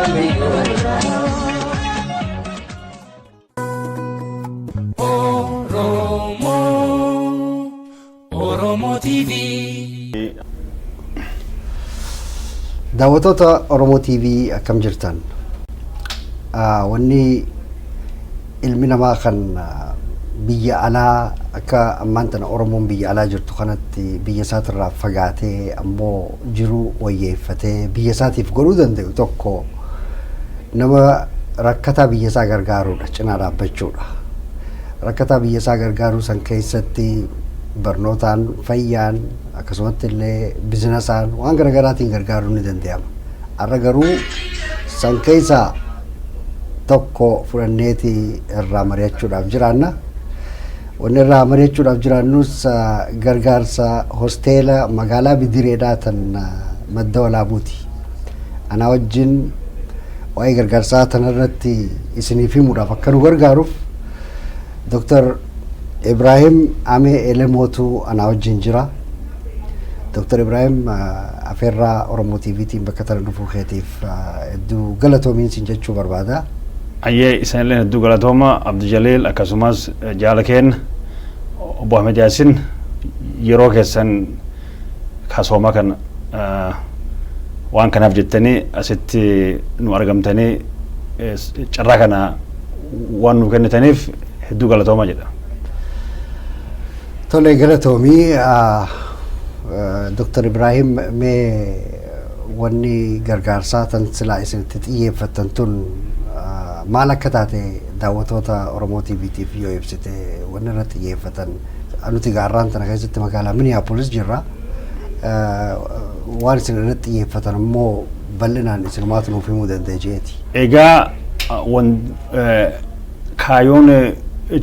Yoomiyyuu. Oromoo Oromoo TV. Daawwattoota Oromoo TV, akkam jirtan? Wanni ilmi namaa kan biyya alaa, akka ammaan tana Oromoon biyya alaa jirtu kanatti, biyya isaatirraa fagaatee ammoo jiru wayyeeffatee biyya isaatiif godhuu danda'u tokko nama rakkataa biyya isaa gargaaruudha, cinaa dhaabbachuudha. Rakkataa biyya isaa gargaaruu san keessatti barnootaan, fayyaan, akkasumatti illee bizinasaan, waan garaagaraatiin gargaaruun ni danda'ama. Har'a garuu san keessaa tokko fudhanneeti irraa mari'achuudhaaf jiraanna. Wanni irraa mari'achuudhaaf jiraannus gargaarsa hosteela magaalaa Bidireedhaa tan Madda Walaabuuti. Anaa wajjin waa'ee gargaarsaa tanarratti isiniif himuudhaaf akka nu gargaaruuf Dr. Ibrahim Amee Elemootu anaa wajjin jira. Dr. Ibrahim, afeerraa Oromoo TVtiin bakka tana dhufuu keetiif hedduu galatoomiin sin jechuu barbaada. Ayyee, isanillee hedduu galatooma, Abdijaliil, akkasumas jaala keenya obbo Ahmed Yaasin, yeroo keessan kasooma kana waan kanaaf jettanii asitti nu argamtanii carraa kana waan nu kennitaniif hedduu galatooma jedha. Tole, galatoomii Dr. Ibrahim. Mee wanni gargaarsaa tan silaa isinitti xiyyeeffattan tun maal akka taate daawwattoota Oromoo TVtiif yoo ibsite, wanni irratti xiyyeeffatan. Nuti gaarraan tana keessatti magaalaa Minneapolis jirra. Waan isin irratti xiyyeeffatan immoo bal'inaan isinumaatu nuuf himuu danda'a jeeti. Egaa kaayoon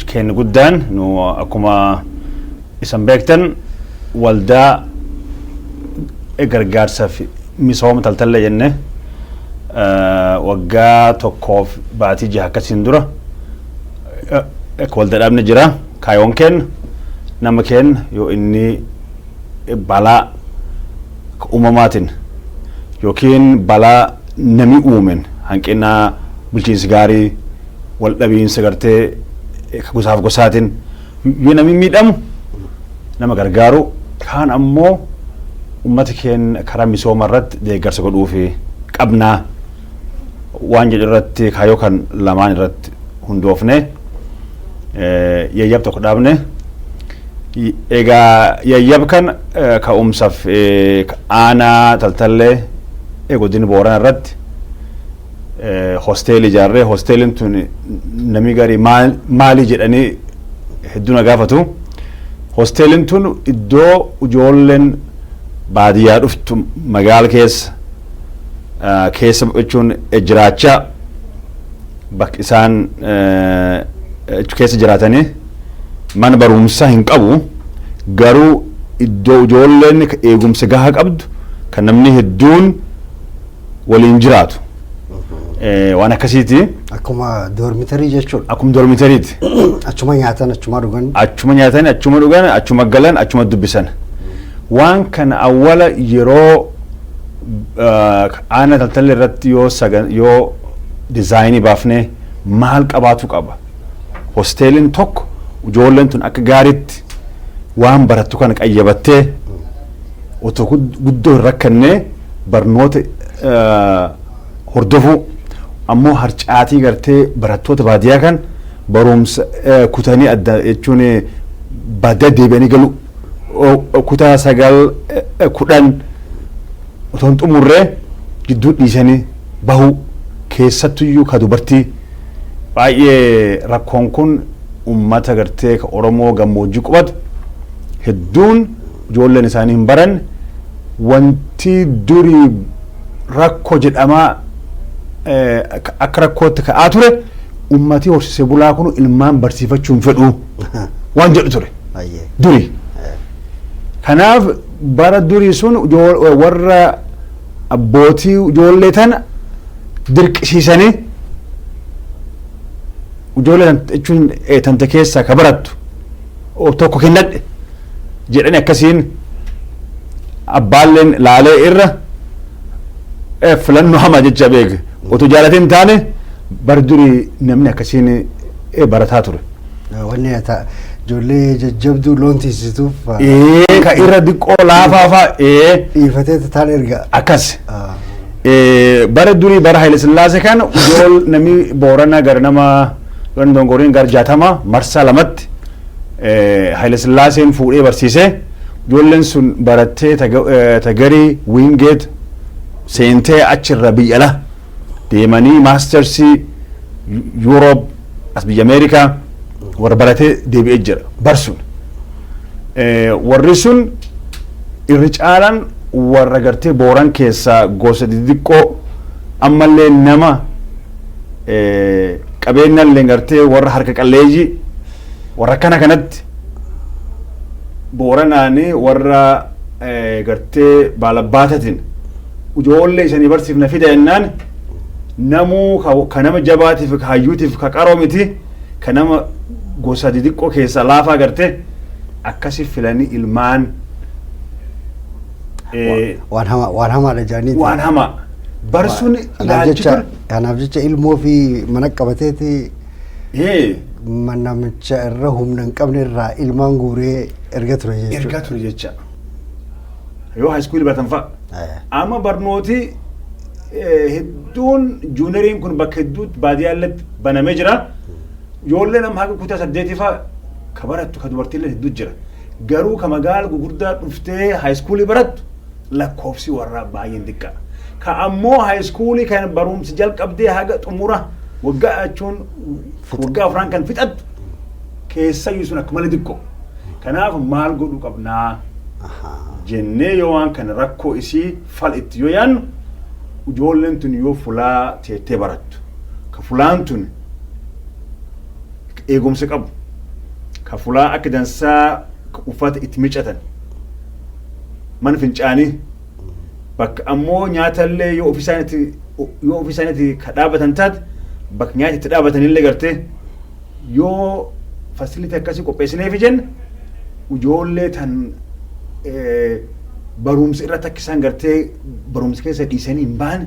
keenya guddaan, nu akkuma isan beektan waldaa gargaarsa fi misooma Taltallee jenne, waggaa 1 fi baatii 6 akkasiin dura waldaa dhaabne jira. Kaayoon keenya nama keenya yoo inni balaa uumamaatiin yookiin balaa nami uumen, hanqina bulchiinsi gaarii, wal dhabiinsa gartee gosaaf gosaatiin yoo namni miidhamu nama gargaaru, kaan ammoo ummata keenya karaa misooma irratti deeggarsa godhuufi qabnaa waan jedhu irratti, kaayyoo kan lamaan irratti hundoofne yayyab tokko dhaabne. Egaa yayyab kan ka'umsaaf aanaa Taltallee, godina Boorana irratti hosteelii ijaarree. Hosteeliin tun namni garii maali jedhanii hedduu na gaafatu. Hosteeliin tun iddoo ijoolleen baadiyyaa dhuftu magaala keessa jechuun jiraachaa, bakki isaan keessa jiraatanii mana barumsaa hin qabu, garuu iddoo ijoolleen eegumsa gahaa qabdu, kan namni hedduun waliin jiraatu. Waan akkasiiti. Akkuma dormitory jechuudha. Akkuma dormitoryti. Achuma nyaatan, achuma dhugan. Achuma nyaatan, achuma dhugan, achuma galan, achuma dubbisan. Waan kana awwala yeroo aanaa Taltallee irratti yoo sagan yoo dizaayinii baafnee maal qabaatu qaba. Hosteeliin tokko ijoolleen tun akka gaariitti waan barattu kana qayyabattee otoo guddoo hin rakkannee barnoota hordofuu, ammoo harcaatii gartee barattoota baadiyyaa kan barumsa kutanii adda jechuun baadiyyaa deebi'anii galu, kutaa 9, 10 otoo hin xumurree gidduu dhiisanii bahuu, keessattuyyuu ka dubartii baay'ee rakkoon kun ummata gartee ka Oromoo gammoojjii qubatu hedduun ijoolleen isaanii hin baranne. Wanti durii rakkoo jedhamaa akka rakkootti ka'aa ture, ummatii horsiisee bulaa kun ilmaan barsiifachuu hin fedhu waan jedhu ture duri. Kanaaf bara durii sun warra abbootii ijoollee tana dirqisiisanii, ijoollee jechuun tante keessaa ka barattu tokko kennadhe jedhani, akkasiin abbaalleen laalee irra filannoo hamaa jecha beek. Otoo jaalatee hin taane bar durii namni akkasiin barataa ture. Wanni ijoollee jajjabduu loon tiisituuf Ka irra diqqoo laafaa fa'a. Dhiifatee taan erga. Akkas. Bara durii bara Haile Sillaasee kan ijool namni Booranaa gara nama Dongoriin gara 60 marsaa lamatti Haile Sillaaseen fuudhee barsiisee, ijoolleen sun barattee tagarii Wingate seentee achirra biyya ala deemanii mastersii Yuuroob as biyya Ameerikaa warra baratee deebi'ee jira barsuun. Warri sun irri caalaan warra gartee Booran keessaa gosa xixiqqoo, ammallee nama qabeenyallee gartee warra harka qalleeyyii, warra kana kanatti Booranaani warra gartee baalabbaatatiin ijoollee isanii barsiifna fida jennaan, namuu ka nama jabaatiif, ka hayyuutiif, ka qaroo miti, ka nama gosa xixiqqoo keessaa laafaa gartee akkasi filanii ilmaan Waan hamaa, waan hamaadha jedhanii. Waan hamaa barsuun Kanaaf ilaalchi jecha ture. Kanaaf jecha ilmoo fi mana qabateeti namicha irra humna hin qabne irraa ilmaan guuree erga ture jechuudha. Ergaa ture jecha. Yoo high school baratan fa'a. Amma barnooti hedduun junioriin kun bakka hedduutti baadiyyaatti banamee jira. Ijoolleen amma haga kutaa 8 fa'a ka barattu, ka dubartiillee hedduu jira. Garuu ka magaala gurguddaa dhuftee high schoolii barattu lakkoofsi warraa baay'een xiqqaa. Ka ammoo high schoolii kan barumsi jalqabdee haga xumura waggaa jechuun waggaa 4 kan fixattu keessayyuu sun akka malee xiqqoo. Kanaaf maal godhuu qabnaa jennee yoo waan kana rakkoo isii fal itti yoo yaannu, ijoolleen tun yoo fulaa teettee barattu, ka fulaan tun eegumsa qabu, ka fulaa akka dansaa uffata itti micatan, mana fincaanii, bakka ammoo nyaatallee yoo ofii isaaniitti ka dhaabatan taate, bakka nyaata itti dhaabatanillee gartee yoo facility akkasii qopheessineef jenne, ijoollee tan barumsa irratti akka isaan gartee barumsa keessa dhiisanii hin baane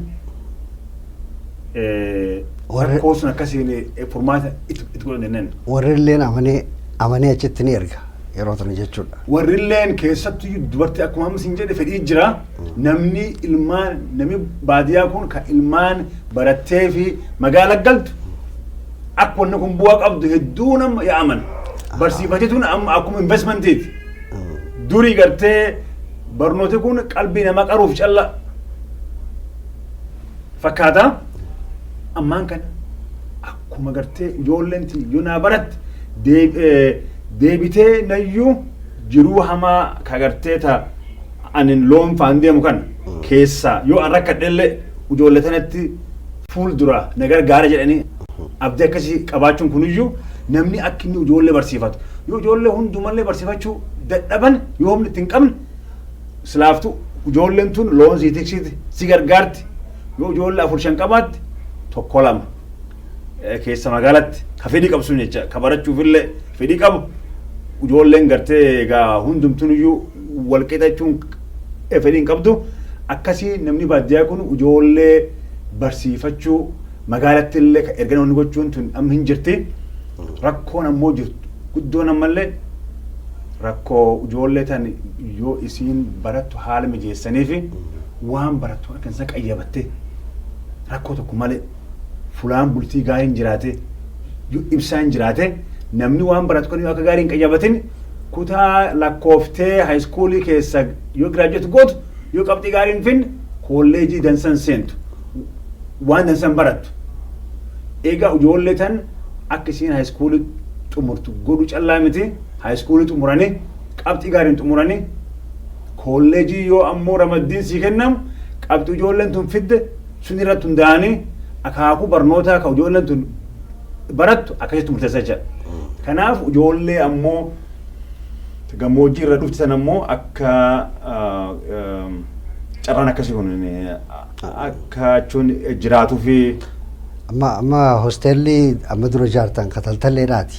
rakkoo sun akkasiin furmaata itti godhan jenneen. Warri illeen amanee amanee achitti ni erga yeroo tana jechuudha. Warri illeen keessattuu dubartii, akkuma amma isin jedhe, fedhii jira. Namni ilmaan, namni baadiyyaa kun kan ilmaan barattee fi magaala galtu akka wanni kun bu'aa qabdu hedduu nama yaa'aman. Barsiifatee tun amma akkuma investmentiiti. Durii gartee barnooti kun qalbii nama qaruuf calla fakkaata. Ammaan kana akkuma gartee ijoolleen yoo naa baratte deebitee nayyuu jiruu hamaa ka gartee ta anin loon faan deemu kana keessaa yoo an rakkadhellee ijoollee tanatti fuul dura na gargaara jedhanii abdii akkasii qabaachuun kuniyyuu namni akka inni ijoollee barsiifatu. Yoo ijoollee hundumallee barsiifachuu dadhaban, yoo humni itti hin qabne, silaaftu ijoolleen tun loon sii tiksiti, si gargaarti. Yoo ijoollee afur shan qabaatte, tokko lama keessa magaalatti ka fedhii qabu sun jecha, ka barachuufillee fedhii qabu, ijoolleen gartee egaa hundumtuun iyyuu wal qixachuun fedhii hin qabdu. Akkasii namni baadiyyaa kun ijoollee barsiifachuu magaalatti illee erga namni gochuun tun amma hin jirti. Rakkoon ammoo jirtu guddoon ammallee rakkoo ijoollee tan yoo isiin barattu haala mijeessanii fi waan barattu harka isaa qayyabattee rakkoo tokko malee fulaan bultii gaariin jiraate, yoo ibsaan jiraate, namni waan baratu kan yoo akka gaariin qayyabatin kutaa lakkooftee high schoolii keessa yoo graduate gootu, yoo qabxii gaariin finne, kolleejii dansan seentu, waan dansan barattu. Egaa ijoollee tan akka isiin high schoolii xumurtu godhu callaa miti, high schoolii xumuranii qabxii gaariin xumuranii kolleejii yoo ammoo ramaddiin sii kennamu, qabxii ijoolleen tun fidde sun irratti hundaa'anii akaakuu barnootaa ka ijoolleen tun barattu akkasitti murteessa jechaadha. Kanaaf ijoollee ammoo gammoojjii irra dhufti sana ammoo akka carraan akkasii kun akka jechuun jiraatuu fi Amma hostelli amma dura ijaartan kataltalleedhaati.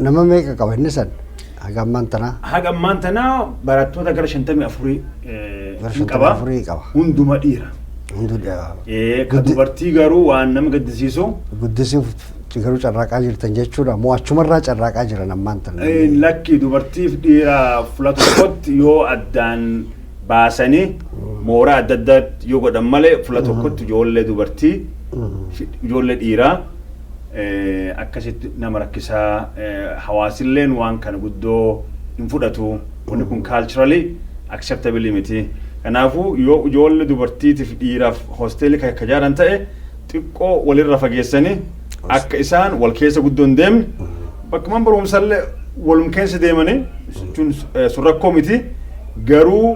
Nama meeqa qaba inni san haga ammaan tanaa? Haga ammaan tanaa barattoota gara 54 Gara hin qaba. 54 qaba. Hunduma dhiira. Hunduu Ka dubartii garuu waan nama gaddisiisu guddisuuf garuu carraaqaa jirtan jechuudha. Moo achumarraa carraaqaa jiran ammaan tan? Lakki, dubartiif dhiira fula tokkotti yoo addaan baasanii mooraa adda addaatti yoo godhan malee, fula tokkotti ijoollee dubartii fi ijoollee dhiiraa akkasitti nama rakkisaa. Hawaasilleen waan kana guddoo hin fudhatu. Wanni kun culturally acceptable miti. Kanaafuu yoo ijoollee dubartiitiif dhiiraaf hosteelii kan ijaaran ta'e, xiqqoo walirra fageessanii akka isaan wal keessa guddoo hin deemne, bakka mana barumsallee walum keessa deemanii jechuun sun rakkoo miti, garuu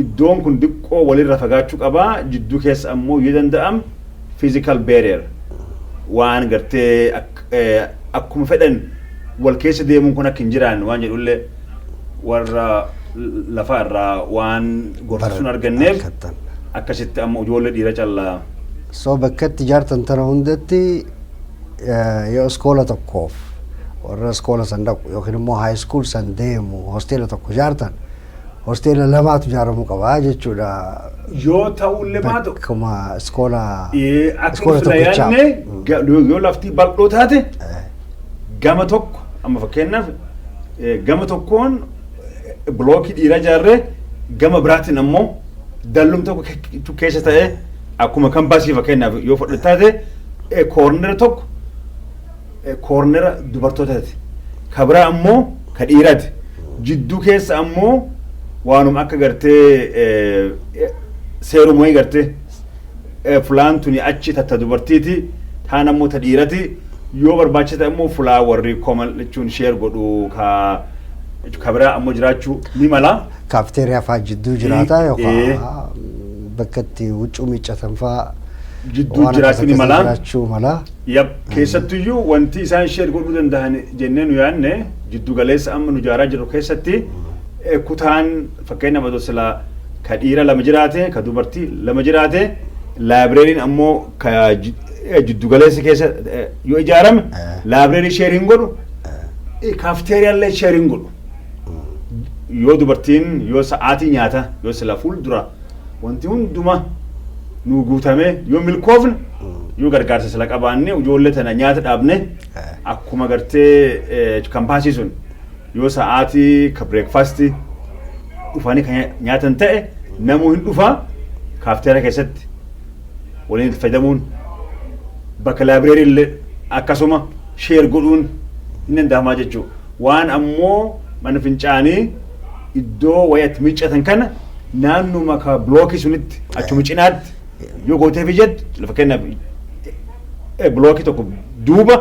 iddoon kun xiqqoo walirra fagaachuu qabaa. Jidduu keessa ammoo yoo danda'am physical barrier waan gartee akkuma fedhan wal keessa deemuun kun akka hin jiraanne waan jedhullee warra lafa irraa waan gorsa sun arganneef Argattan. akkasitti amma ijoollee dhiira callaa. So bakka itti ijaartan tana hundatti yoo iskoola tokkoof warra iskoola san dhaqu yookiin immoo high school san deemu hosteela tokko ijaartan, hosteela lamaatu ijaaramuu qabaa jechuudha. Yoo ta'ullee baatu Bakkuma iskoola akka iskoola sila tokkichaaf. yaadne yoo lafti bal'oo taate, gama tokko amma fakkeenyaaf gama tokkoon blockii dhiiraa ijaarree, gama biraatiin ammoo dallum tokko keessa ta'ee, akkuma campusii fakkeenyaaf yoo fudhate taate, cornera tokko cornera dubartootaati. Ka biraa ammoo ka dhiiraati. Jidduu keessa ammoo waanuma akka gartee seeruma wayii gartee fulaan tuni achi tatta dubartiiti, taan ammoo ta dhiirati, yoo barbaachisa immoo fulaa warri common jechuun share godhu ka biraa ammoo jiraachuu ni mala. Kaafteeriyaa fa'aa jidduu jiraata yookaan bakka itti huccuu miiccatan fa'aa jidduu waan jiraachuu ni akkas mala. Jiraachuu mala. Yap, keessattuyyuu wanti isaan share godhuu danda'an jennee nu yaadne, jiddu galeessa amma nu ijaaraa jirru keessatti kutaan fakkeenyaaf otoo silaa ka dhiira lama jiraate, ka dubartii lama jiraate, libraryn ammoo ka jiddu galeessa keessa yoo ijaarame, library share hin godhu, kaafteeriyaallee share hin godhu. Yoo dubartiin yoo sa'aatii nyaata yoo sila fuuldura wanti hunduma nu guutame, yoo milkoofne, yoo gargaarsa sila qabaanne, ijoollee tana nyaata dhaabne, akkuma gartee campusii sun yoo sa'aatii ka breakfastii dhufanii kan nyaatan ta'e, namuu hin dhufaa kaafteera keessatti waliin itti fayyadamuun, bakka library illee akkasuma share godhuun hin danda'amaa jechuudha. Waan ammoo mana fincaanii iddoo wayatti miiccatan kana naannuma ka blockii sunitti achuma cinaatti yoo gootee fi jettu, fakkeenyaaf blockii tokko duuba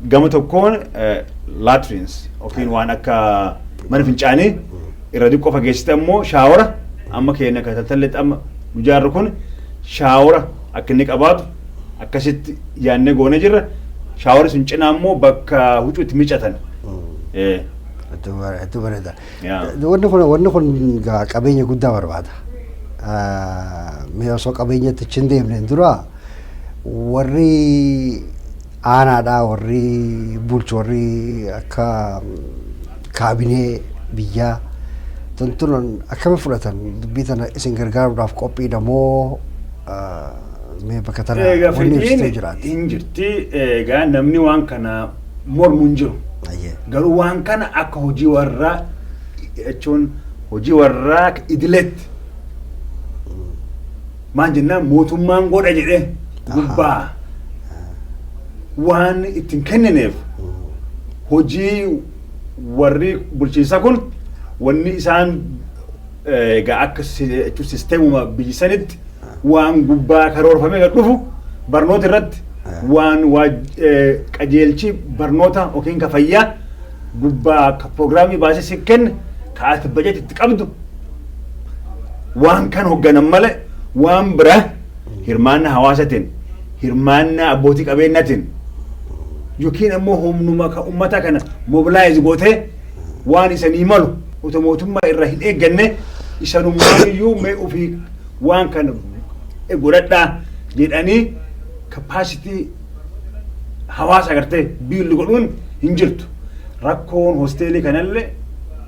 gama tokkoon latrines yookiin waan akka mana fincaanii irra xiqqoo fageessite ammoo shower, amma keenya kan taltalleetti amma nu jaarru kun shower akka inni qabaatu akkasitti yaannee goonee jirra. Showerri sun cinaa immoo bakka huccuu itti miiccatan. Hedduu bareeda. Yaa. Wanni kun gaa qabeenya guddaa barbaada. Mee osoo qabeenyatti achi hin deemne dura, warri aanaadhaa, warri bulchu, warri akka kaabinee biyyaa tuntunan akkami fudhatan dubbii tana? Isin gargaaruudhaaf qophiidha moo? Mee bakka tana Egaa wanni ibsitee fedhiin jiraate. hin jirti. Egaa namni waan kana mormu hin jiru. Garuu waan kana akka hojii warraa jechuun hojii warraa idileetti maal jennaan, mootummaan godha jedhee gubbaa waan ittiin kennineef, hojii warri bulchiinsa kun wanni isaan egaa akka jechuun sisteemuma biyyi sanitti waan gubbaa karoorfamee gad dhufu, barnoota irratti waan qajeelchi barnoota yookiin ka fayyaa gubbaa ka piroogiraamii baasee si kenne, ka ati bajeeti itti qabdu, waan kan hoogganan malee, waan biraa hirmaannaa hawaasatiin, hirmaannaa abbootii qabeenyatiin yookiin ammoo humnuma ka ummata kana mobilize gootee waan isanii malu otoo mootummaa irraa hin eegganne, isanummaan iyyuu mee ofii waan kana godhadhaa jedhanii capacity hawaasa agartee build godhuun hin jirtu. Rakkoon hosteelii kanallee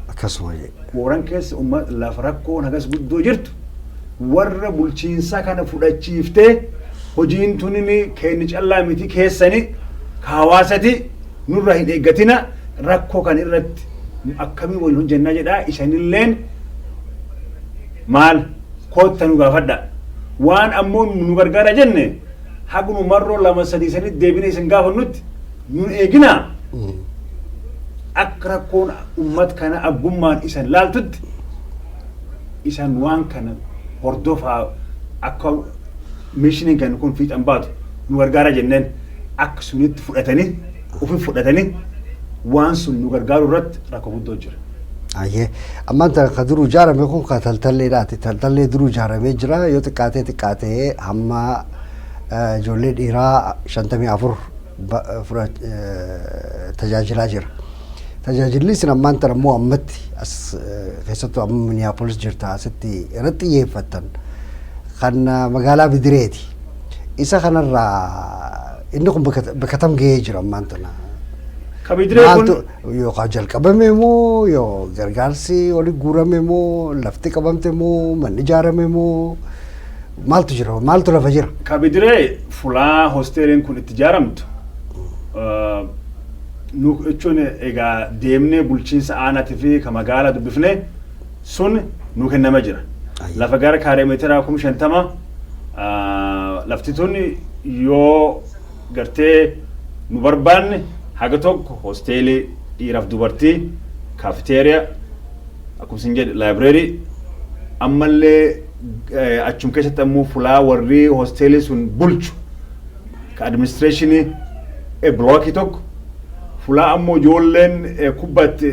Akkasuma jedhe. Booran keessa lafa rakkoon hagas guddoo jirtu. Warra bulchiinsaa kana fudhachiiftee, hojiin tunini keenya callaa miti, keessani ka hawaasati, nurra hin eeggatina, rakkoo kan irratti akkamii waliin hojjennaa jedhaa. Isanilleen maal kootta nu gaafadha. Waan ammoo nu gargaara jenne hagnu marroo lama sadii sanitti deebine isin gaafannutti nun eeginaa. Akka rakkoon ummat kana abbummaan isan laaltutti isan waan kana hordofaa, akka missioniin kan kun fiixan baatu nu gargaara jenneen, akka sunitti fudhatanii ufi fudhatanii waan sun nu gargaaru irratti rakkoo guddoo jira. Ayyee, ammaan tana ka duruu ijaarame kun ka taltalleedhaati. Taltallee duruu ijaaramee jira. Yoo xiqqaatee xiqqaatee hamma ijoollee dhiiraa 54 tajaajilaa jira. Tajaajilli isin ammaan tana immoo ammatti as keessattuu amma Minneapolis jirta, asitti irratti xiyyeeffattan kan magaalaa Bidireeti. Isa kanarraa inni kun bakka tam gahee jira ammaan tana? Ka Bidiree kun Maaltu yookaan jalqabame moo, yoo gargaarsi oli guurame moo, lafti qabamte moo, manni ijaarame moo, maaltu jira, maaltu lafa jira? Ka Bidiree fulaa hosteeliin kun itti ijaaramtu nu jechuun egaa deemnee bulchiinsa aanaatii fi ka magaalaa dubbifnee sun nu kennama jira. Lafa gara kaaree meetira 50,000 lafti tun yoo gartee nu barbaanne haga tokko hosteelii dhiiraaf dubartii, kaafiteeriyaa, akkuma isin jedhe library, ammallee achum keessatti ammoo fulaa warri hosteelii sun bulchu ka administrationii blockii tokko, fulaa ammoo ijoolleen kubbaatti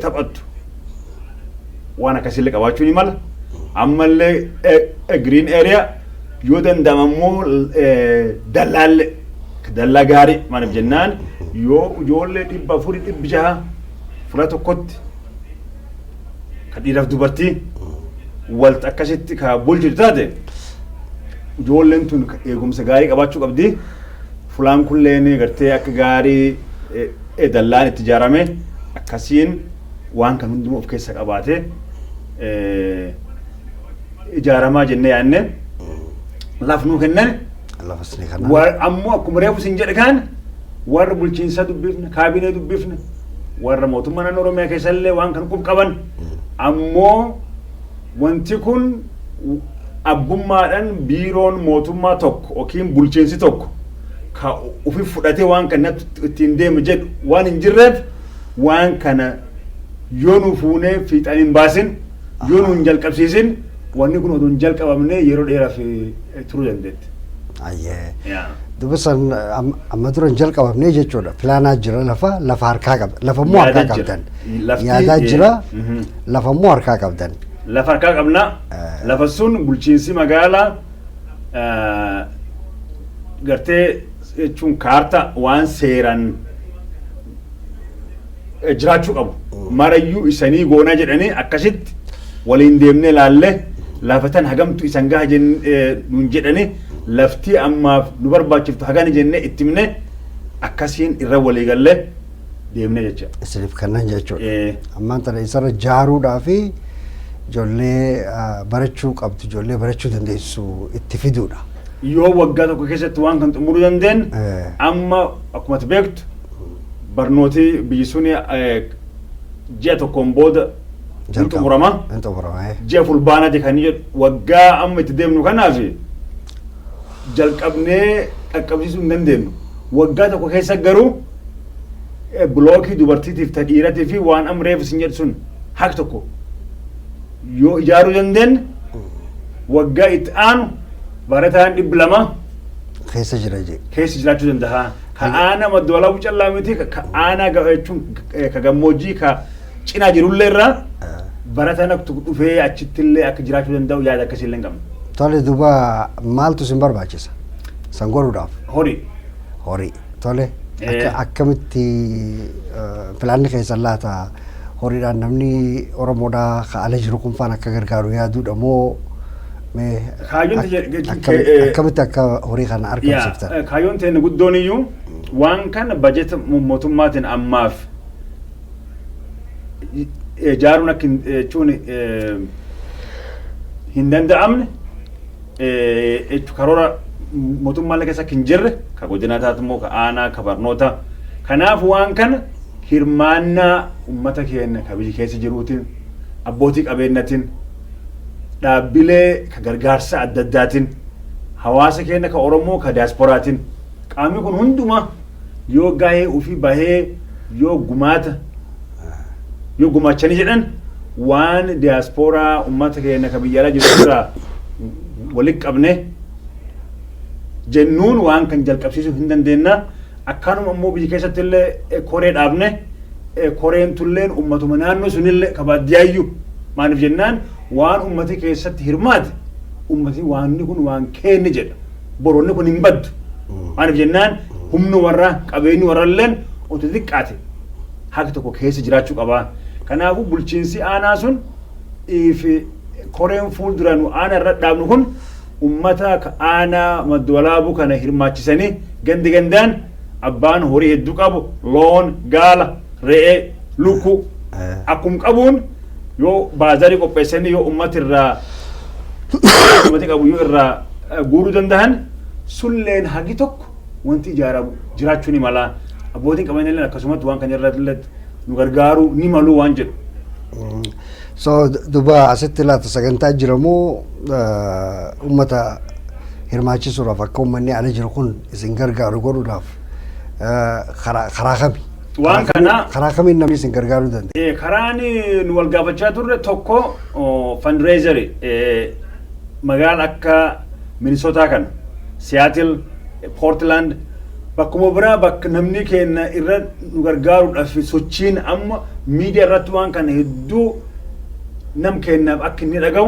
taphattu waan akkasiillee qabaachuu ni mala. Ammallee green area, yoo danda'ame ammoo dallaallee dallaa gaarii. Maaliif jennaan, yoo ijoollee 400, 600 fula tokkotti ka dhiiraaf dubartii walta akkasitti ka bulchitu taate, ijoolleen tun eegumsa gaarii qabaachuu qabdi. Fulaan kulleen gartee akka gaarii dallaan itti ijaarame akkasiin waan kan hundumaa of keessa qabaate ijaaramaa jennee yaadne laf nuu kennan. Lafas ni kana. Ammoo akkuma reefu isin jedhe kaan warra bulchiinsa dubbifne, kaabinee dubbifne, warra mootummaa naannoo Oromiyaa keessallee waan kan qub qaban, ammoo wanti kun abbummaadhaan biiroon mootummaa tokko yookiin bulchiinsi tokko ka ufi fudhatee waan kana ittiin deemu jedhu waan hin jirreef, waan kana yoo nu fuunee fiixaan hin baasin, yoo nu hin jalqabsiisin, wanni kun odoo hin jalqabamne yeroo dheeraaf turuu dandeetti. Ayyee. Duba san amma dura hin jalqabamne jechuudha. Planaa jira, lafa harkaa qabda. Lafa immoo harkaa Yaadaa jira. qabdan. Lafti, Yaadaa jira. Lafa immoo harkaa qabdan. Lafa harkaa qabna. Lafa sun bulchiinsi magaalaa gartee jechuun kaarta waan seeraan jiraachuu qabu marayyuu isanii goonaa jedhanii akkasitti waliin deemnee laallee, lafa tan hagamtu isan gaha nuun jedhanii, lafti ammaaf nu barbaachiftu hagana jennee itti himne, akkasiin irra walii gallee deemnee jecha. Isiniif kennan jechuudha. Ammaan tana isarra jaaruudhaa fi ijoollee barachuu qabdu, ijoollee barachuu dandeessu itti fiduudha. Yoo waggaa tokko keessatti waan kan xumuruu dandeenye, amma akkuma ati beektu barnooti biyyi suni ji'a tokkoon booda hin Jalqaba. xumurama. Hin xumurama. Ji'a Fulbaanaati kan jedhu. Waggaa amma itti deemnu kanaaf jalqabnee qaqqabsiisuu hin dandeenyu. Waggaa tokko keessa garuu blockii dubartiitiif ta dhiiratii fi waan amma reefu isin jedhu sun haq tokko yoo ijaaruu dandeenye, waggaa itti aanu barataan 200 keessa jira jee. Keessa jiraachuu danda'a. Ka aanaa Madda Walaabuu callaa miti, ka aanaa jechuun ka gammoojjii ka cinaa jirullee irraa barataan akka tokko dhufee achitti illee akka jiraachuu danda'u yaada akkasii illee hin qabnu. Tole, duuba maaltu isin barbaachisa? San godhuudhaaf. Horii. Horii. Tole. Akkamitti planni keessan laata? Horiidhaan namni Oromoodhaa ka ala jiru kun faan akka gargaaru yaaduudha moo mee Kaayyoon akkamitti akka horii kana argamsiiftan? Kaayyoon teenya guddoon iyyuu waan kana bajeta mootummaatiin ammaaf ijaaruun akka jechuun hin danda'amne. Jechuun karoora mootummaallee keessa akka hin jirre, ka godinaa taatu immoo, ka aanaa, ka barnoota. Kanaaf waan kana hirmaannaa uummata keenya ka biyya keessa jiruutiin, abbootii qabeenyatiin, dhaabbilee ka gargaarsa adda addaatiin, hawaasa keenya ka Oromoo ka diyaasporaatiin, qaamni kun hundumaa yoo gahee ofii bahee, yoo gumaata yoo gumaachanii jedhan, waan diyaasporaa uummata keenya ka biyya alaa jiru irraa walitti qabne jennuun waan kan jalqabsiisuu hin dandeenya. Akkanuma immoo biyya keessatti illee koree dhaabne, koreen tulleen uummatuma naannoo sunillee ka baadiyaayyuu, maaliif jennaan waan uummati keessatti hirmaate, uummati waanni kun waan keenne jedha, boroonni kun hin baddu. Maaliif jennaan humni warra qabeenyi warralleen otoo xiqqaate haqa tokko keessa jiraachuu qabaa. Kanaafuu bulchiinsi aanaa sun fi koreen fuuldura nu aanaa irra dhaabnu kun ummata ka aanaa Madda Walaabuu kana hirmaachisanii, gandi gandaan abbaan horii hedduu qabu, loon, gaala, re'ee, lukkuu akkum qabuun yoo baazarii qopheessanii, yoo ummati irraa ummati qabu yoo irraa guuruu danda'an, sulleen hagi tokko wanti ijaaramu jiraachuu ni mala. Abbootiin qabeenyallee akkasumatti waan kana irratti nu gargaaruu ni malu waan jedhu. So duba asitti laata sagantaa jiramoo uummata hirmaachisuudhaaf, akka uummanni ala jiru kun isin gargaaru godhuudhaaf, karaa kami? Waan kana Karaa kamiin namni isin gargaaruu danda'a? Karaan nu wal gaafachaa turre tokko fundraiser magaala akka Minnesota kana, Seattle, Portland, bakkuma biraa bakka namni keenya irra nu gargaaruudhaaf sochiin amma miidiyaa irratti waan kana hedduu nam keenyaaf akka inni dhaga'u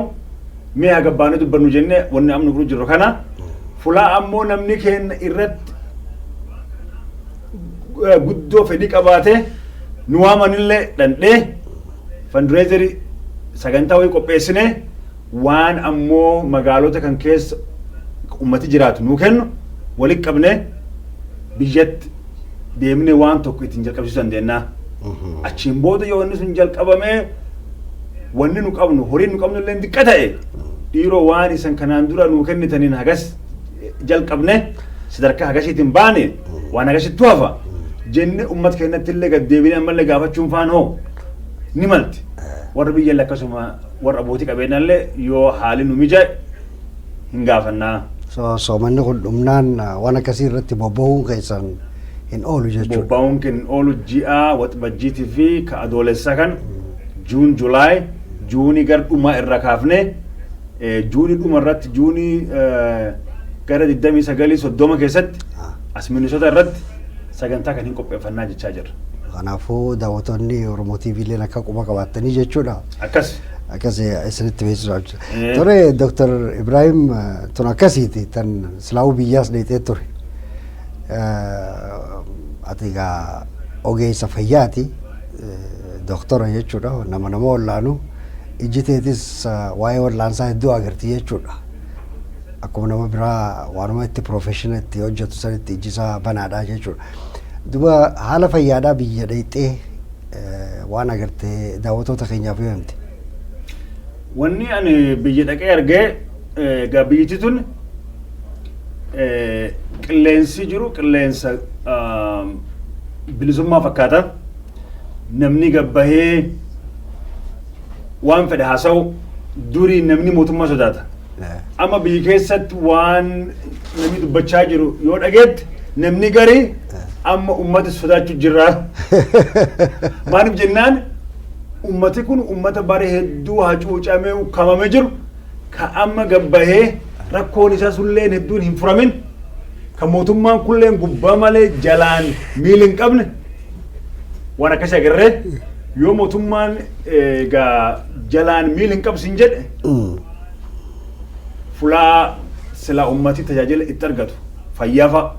mee haga baanee dubbannu jennee wanni amma nu godhu jirru kana. Fulaa ammoo namni keenya irratti guddoo fedhii qabaate nu waamanillee dhandhee fundraiserii sagantaa wayii qopheessine, waan ammoo magaalota kan keessa ummati jiraatu nuu kennu walitti qabne biyyatti deemnee waan tokko ittiin jalqabsiisuu dandeenya. Achiin booda yoo inni sun jalqabamee, wanni nu qabnu, horiin nu qabnu illee xiqqa ta'e, dhiiroo waan isan kanaan dura nuu kennitaniin hagas jalqabne, sadarkaa hagasiitiin baane, waan hagasittu hafa jenne ummata keenyatti illee gad deebinee ammallee gaafachuun faan hoo ni malti. Warra biyya illee akkasuma, warra abbootii qabeenyallee yoo haali nu mijaa'e hin gaafannaa. So soomanni kun dhumnaan waan akkasii irratti bobba'uun keessan hin oolu jechuudha. Bobba'uun kan oolu ji'a Waxabajjiitii fi ka Adoolessaa kan June, July, Juunii gara dhumaa irra kaafne, Juunii dhuma irratti, Juunii gara 29, 30 keessatti as Minnesota irratti sagantaa kan hin qopheeffannaa jechaa jirra. Kanaafuu daawwattoonni Oromoo TV illeen akka quba qabaattanii jechuudha. Akkas. Akkas isinitti beeksisuudhaaf jechuudha. Tole, Dr. Ibrahim, tun akkasiiti tan silaa'uu biyyaas dheexee ture. Ati egaa ogeessa fayyaati. Doktora jechuudha, nama nama wallaanu, ijji teetis waa'ee wallaansaa hedduu agarti jechuudha. Akkuma nama biraa waanuma itti profession itti hojjetu sanitti ijji isaa banaadha jechuudha. Duba haala fayyaadhaa biyya dheexee waan agartee daawwattoota keenyaaf yoo himte. Wanni ani biyya dhaqee argee, egaa biyyatti tun qilleensi jiru qilleensa bilisummaa fakkaata. Namni gabbahee waan fedhe haasa'u, durii namni mootummaa sodaata. Amma biyya keessatti waan namni dubbachaa jiru yoo dhageette, namni garii amma ummata sodaachuu jirra. Maaliif jennaan ummati kun ummata bara hedduu hacuucamee ukkaamamee jiru, ka amma gabbahee rakkoon isaa sulleen hedduun hin furamin, ka mootummaan kulleen gubbaa malee jalaan miila hin qabne waan akkasii agarree, yoo mootummaan egaa jalaan miila hin qabsin jedhe, fulaa silaa ummati tajaajila itti argatu, fayyaa fa'a,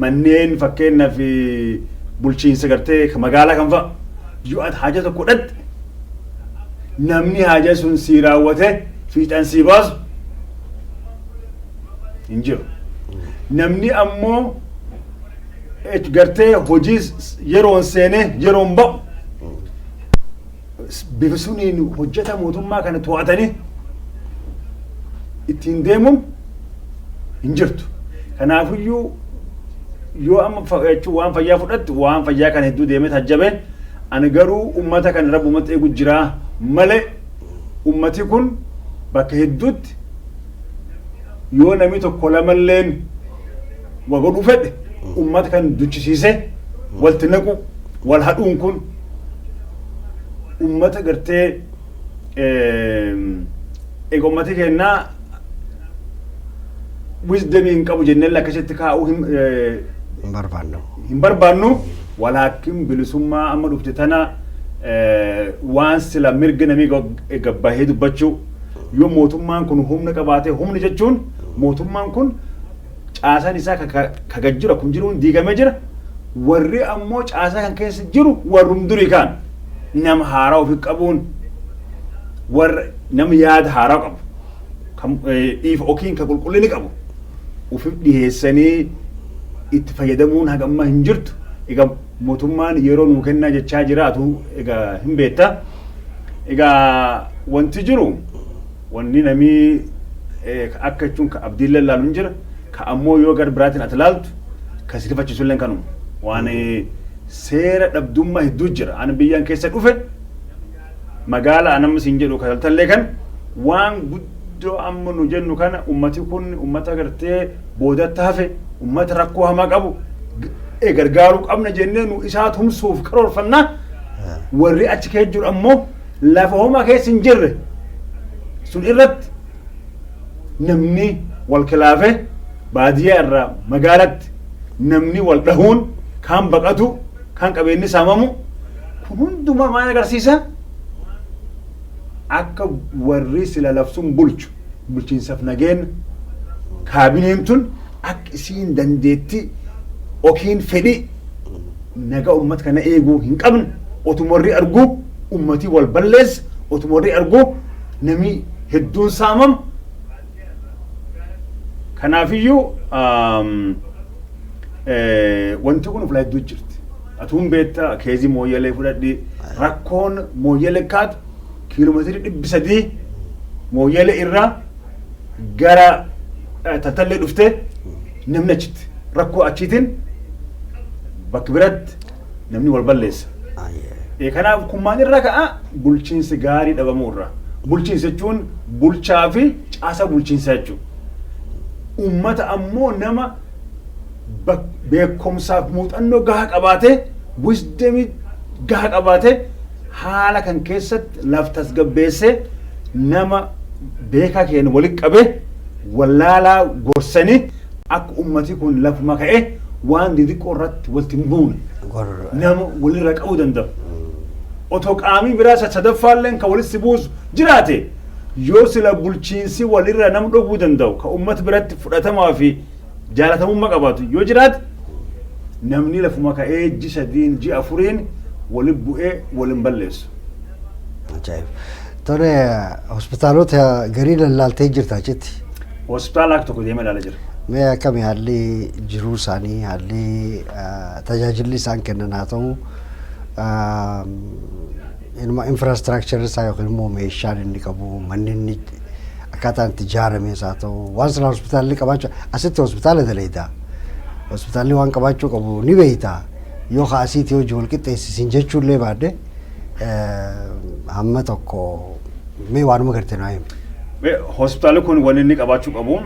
manneen fakkeenyaaf bulchiinsa gartee magaalaa kan fa'a, yoo ati haja tokko dhatte namni haja sun sii raawwate fiixan sii baasu hin jiru. Namni ammoo gartee hojii yeroon seenee yeroon ba'u, bifa suniin hojjeta mootummaa kana to'atanii itti Ittiin deemuun hin jirtu. Kanaafiyyuu yoo amma jechuun waan fayyaa fudhattu, waan fayyaa kana hedduu deemee tajjabe. Ani garuu ummata kana rabbi ummata eegu jiraa malee, ummati kun bakka hedduutti yoo namni tokko lamalleen wa godhuu fedhe, ummata kan duchisiise walti naqu, wal hadhuun kun ummata gartee eega ummati kennaa wisdomii hin qabu jennee akkasitti kaa'uu hin Hin barbaannu. Hin barbaannu. Walaakin bilisummaa amma dhufte tana, waan sila mirga namii gabbahee dubbachuu, yoo mootummaan kun humna qabaate, humni jechuun mootummaan kun caasaan isaa ka gad jiru akkuma jiruun diigamee jira. Warri ammoo caasaa kan keessa jiru warrum durii kaan nama haaraa ofi qabuun, warra nama yaada haaraa qabu kan dhiifa okiin ka qulqullini qabu ufi dhiyeessanii itti fayyadamuun haga ammaa hin jirtu. Egaa mootummaan yeroo nuu kennaa jechaa jiraatu egaa hin beekta. Egaa wanti jiru, wanni namii akka jechuun ka abdiin lallaalu hin jira, ka ammoo yoo gara biraatiin ati laaltu ka si rifachiisu illee kanuma. Waan seera dhabdummaa hedduu jira. Ani biyyaan keessa dhufe, magaala anamma siin jedhu kataltallee kan waan guddoo amma nu jennu kana, ummati kun ummata gartee boodatti hafe, ummata rakkoo hamaa qabu gargaaruu qabna jennee nu isaa tumsuuf karoorfannaa, warri achi keessa jiru ammoo lafa homaa keessa hin jirre sun irratti namni wal kilaafe, baadiyyaa irraa magaalatti namni wal dhahuun, kaan baqatu, kaan qabeenyi saamamu, kun hundumaa maal agarsiisa? Akka warri sila labsuun bulchu, bulchiinsaaf nageenya kaabineen tun, akka isiin dandeetti okiin fedhii nagaa uummata kana eeguu hin qabne, otuma warri arguu ummatii wal balleessa, otuma warri arguu namni hedduun saamamu. Kanaafiyyuu wanti kun ufla hedduu jirti. Atuun beekta, keezii Mooyyalee fudhadhi. Rakkoon Mooyyalee kaatu kiiloomeetirii 300 Mooyyalee irraa gara Taltallee dhuftee, namni achitti rakkoo achiitiin bakka biratti namni wal balleessa. Kanaaf kun maal irraa ka'a? Bulchiinsi gaarii dhabamuu irraa. Bulchiinsa jechuun bulchaa fi caasa bulchiinsaa jechuudha. Uummata ammoo nama beekumsaaf muuxannoo gahaa qabaatee, wisdomii gahaa qabaatee, haala kan keessatti laf tasgabbeessee, nama beekaa keenya walitti qabee, wallaalaa gorsanii, akka ummati kun lafuma ka'ee waan xixiqqoo irratti walitti hin buune nama walirra qabuu danda'u. Otoo qaamii biraa sadaffaalleen kan walitti buusu jiraate, yoo sila bulchiinsi walirra nama dhowwuu danda'u, kan uummata biratti fudhatamaa fi jaalatamummaa qabaatu yoo jiraate, namni lafuma ka'ee ji 3n ji 4n walitti bu'ee waliin balleessu. Ajaa'ib. Tole, hospitaalota garii lallaaltee jirta achitti. Hospitaala akka tokko deemee ilaalaa jira. Mee akkami haalli jiruu isaanii, haalli tajaajilli isaan kennan haa ta'u, inuma infrastructure isaa yookiin immoo meeshaan inni qabu, manni inni akkaataan itti ijaarames haa ta'u, waan silaa hospitaalli qabaachuu, asitti hospitaala daleeta. Hospitaalli waan qabaachuu qabu ni beeyta. Yoo kaasiitii hojii wal qixxeessisiin jechuullee baadde, hamma tokko mee waanuma garte naa himi. Hospitaalli kun wanni inni qabaachuu qabu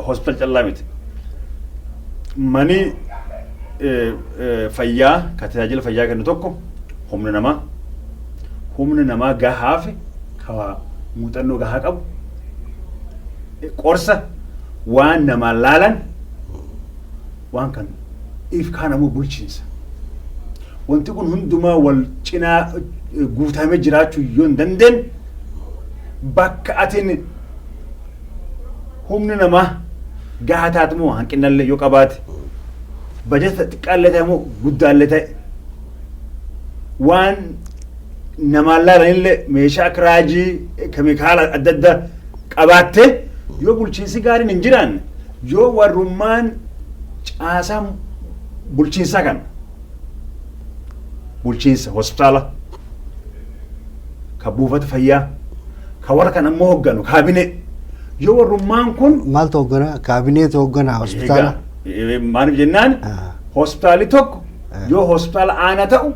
hospitaala callaa miti. Mani fayyaa ka tajaajila fayyaa kennu tokko humna namaa gahaa fi ka muuxannoo gahaa qabu, qorsa, waan namaan laalan, waan kan if kaan ammoo bulchiinsa. Wanti kun hundumaa wal cinaa guutamee jiraachuu yoo hin dandeenye, bakka atin humni namaa gahaa taate moo hanqinallee yoo qabaate, bajata xiqqaallee ta'e moo guddaallee ta'e, waan namaan laalanillee meeshaa akka raajii, keemikaala adda addaa qabaatte, yoo bulchiinsi gaariin hin jiraanne, yoo warrummaan caasaa bulchiinsaa kana, bulchiinsa hospitaala, ka buufata fayyaa, ka warra kan ammoo hogganu kaabinee, Yoo warrummaan kun Maaltu hoogganaa? Kaabineetu hoogganaa hospitaala? Egaa, maaliif jennaan, hospitaalli tokko yoo hospitaala aanaa ta'u,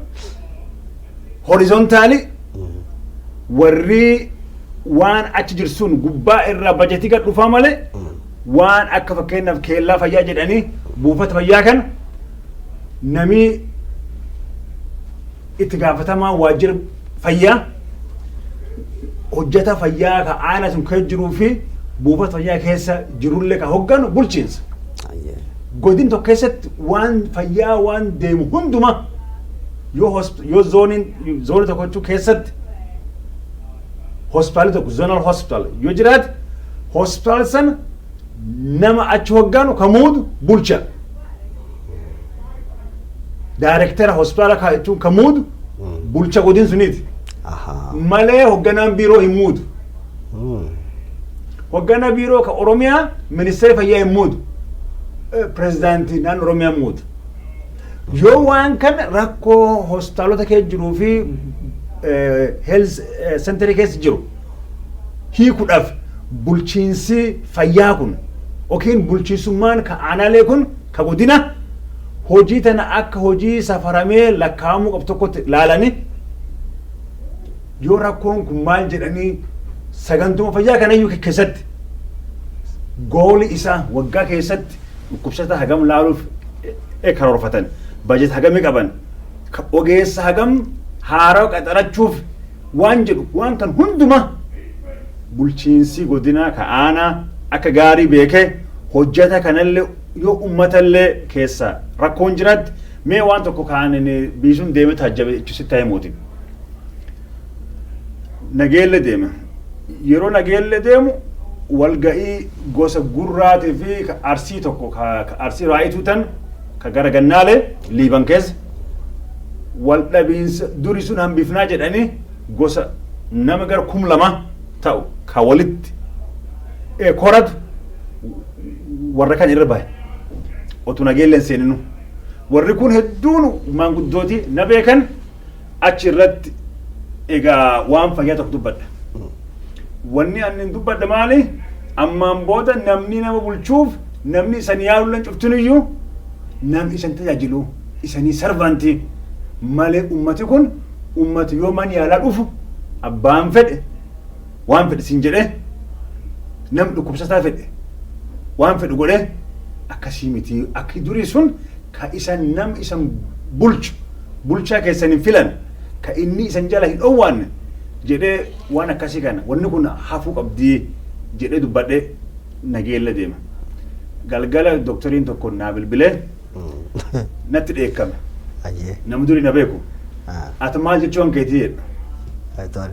horizontally warri waan achi jiru sun gubbaa irraa bajetii gad dhufaa malee, waan akka fakkeenyaaf keellaa fayyaa jedhanii buufata fayyaa kana namni itti gaafatamaa waajjira fayyaa, hojjeta fayyaa ka aanaa sun keessa jiruu fi buufata fayyaa keessa jirullee ka hogganu bulchiinsa. Godin tokko keessatti waan fayyaa waan deemu hunduma yoo zoonii tokko jechuu keessatti hospitaalli tokko, zonal hospital yoo jiraate, hospitaal sana nama achi hogganu ka muudu bulcha. Daayirektara hospitaala ka jechuun ka muudu bulcha godin suniiti. Malee hogganaan biiroo hin muudu. Hoggana biiroo ka Oromiyaa ministeera fayyaa hin muudu. Pirezidaantii naannoo Oromiyaa muudu. Yoo waan kana rakkoo hospitaalota keessa jiruu fi health centerii keessa jiru hiikuudhaaf bulchiinsi fayyaa kun yookiin bulchiinsummaan ka aanaalee kun, ka godina, hojii tana akka hojii safaramee lakkaa'amuu qabu tokkotti ilaalanii, yoo rakkoon kun maal jedhanii sagantuma fayyaa kanayyuu keessatti gooli isaa waggaa keessatti dhukkubsata hagam laaluuf karoorfatan, bajet hagamii qaban, ogeessa hagam haaraa qaxarachuuf waan jedhu, waan kan hunduma bulchiinsi godinaa ka aanaa akka gaarii beekee hojjeta kanallee, yoo uummatallee keessa rakkoon jiraatti, mee waan tokko kaan biisuun deeme taajjabe jechuun himuuti. Nageelle deeme. Yeroo Nageelle deemu walga'ii gosa gurraatii fi ka Arsii tokko, ka Arsii raayituu tan ka gara Gannaalee Liiban keessa wal dhabiinsa duri sun hambifnaa jedhanii gosa nama gara 2000 ta'u ka walitti koratu warra kan irra bahe otu Nageelleen seeninu. Warri kun hedduun maanguddooti na beekan. Achi irratti egaa waan fayyaa tokko dubbadha. Wanni ani dubbadha maali? Ammaan booda namni nama bulchuuf namni isan yaaluun cuftiniyyuu namni isan tajaajilu, isanii servantii malee, ummati kun ummati yoo man yaalaa dhufu abbaan fedhe waan fedhe sin jedhe, nam dhukkubsataa fedhe waan fedhu godhe akkasii miti. Akki durii sun ka isan nam isan bulchu, bulchaa keessan hin filan, ka inni isan jala hin dhoowwaanne jedhee, waan akkasii kana wanni kun hafuu qabdii jedhee dubbadhee Nageella deema. Galgala doktoriin tokko naa bilbilee natti dheekkame. Nama durii na beeku. "Ati maal jechuun keetii?" jedha.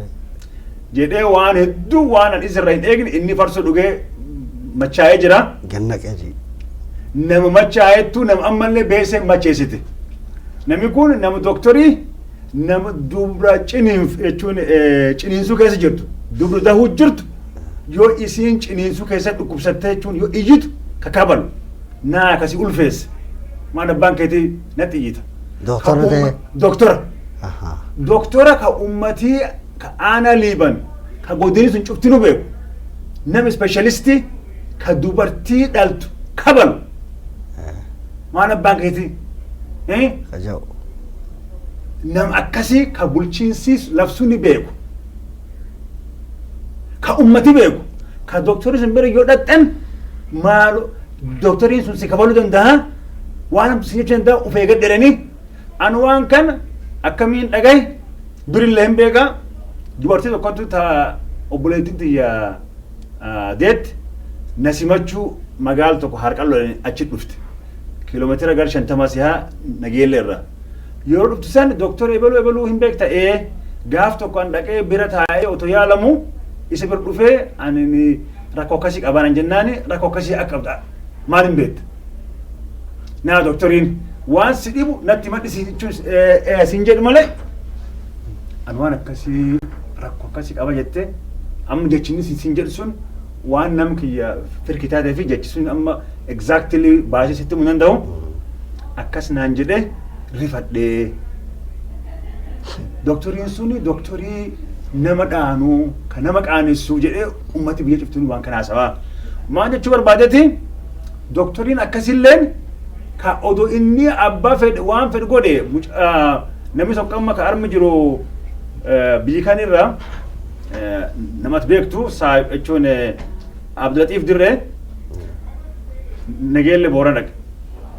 Jedhee waan hedduu waan ani isirra hin eegne, inni farsoo dhugee machaa'ee jira. Ganna qeeji. Nama machaa'eettu nama ammallee beesee macheessite. Namni kun nama doktorii, nama dubra ciniinf jechuun ciniinsuu keessa jirtu, dubra dahuu jirtu, yoo isiin ciniinsuu keessa dhukkubsattee jechuun yoo iyyitu kakabalu naa akkasii ulfeesse, maal abbaan keetii natti iyyita. Doktora ta'e. Doktora. Doktora ka ummatii ka aanaa Liiban ka godini sun cuftinu beeku, nama specialistii ka dubartii dhaltu kabalu, maal abbaan keetii? Kaja'u. Nama akkasii ka bulchiinsi labsuu ni beeku, ka ummati beeku, ka doktorri sun bira yoo dhaqxan maal doktoriin sun si kabaluu danda'a, waan si jechuu danda'a, of eeggadhu jedhanii. Ani waan kana akkamiin dhagaye durillee hin beekaa. Dubartii tokkotu ta obboleettiin tiyya deetti na simachuu magaala tokko Harqalloo achi dhufte, kiiloomeetira gara 50 sihaa Nageelle irraa. Yeroo dhuftu san, "Doktor ebeluu ebeluu hin beekta?" "Ee, gaaf tokko an dhaqee bira taa'ee otoo yaalamu isa bira dhufee ani rakkoo akkasii qabaan jennaani." "Rakkoo akkasii akka qabda maal hin beekta?" "Naa doktoriin waan si dhibu natti madhisi jechuun sin jedhu malee ani waan akkasii rakkoo akkasii qaba jettee amma jechinni sin jedhu sun waan nam kiyya firkitaa ta'ee fi jechi sun amma exactly baasee sitti himuu danda'u akkas naan jedhee rifadhee. Doktoriin suni doktorii Nama dhaanuu ka nama qaanessuu jedhee ummati biyya cuftuun waan kana haasawaa. Maal jechuu barbaadeeti, doktoriin akkasilleen ka odoo inni abbaa fedhe waan fedhe godhe, namni tokko amma ka armi jiru biyyi kanirra namatti beektu jechuun Abdulatiif Dirree Nageelle Boorana dhaqe.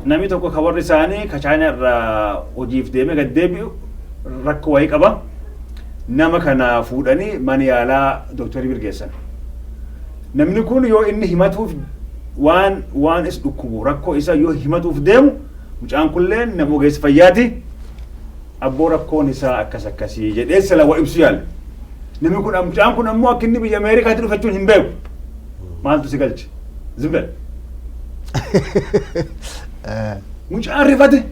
Namni tokko ka warri isaanii ka Chaayinaa irraa hojiif deemee gad deebi'u rakkoo wayii qaba. Nama kana fuudhanii mana yaalaa doktorii bira geessan. Namni kun yoo inni himatuuf waan is dhukkubu, rakkoo isa yoo himatuuf deemu, mucaan kunilleen nama ogeessa fayyaati. Abboo, rakkoon isaa akkas akkasii jedhee sila wa ibsu yaale. Namni kun, mucaan kun ammoo akka inni biyya Ameerikaatti dhufe jechuun hin beeku. Maaltu si galche? Zimbel. Mucaan rifate.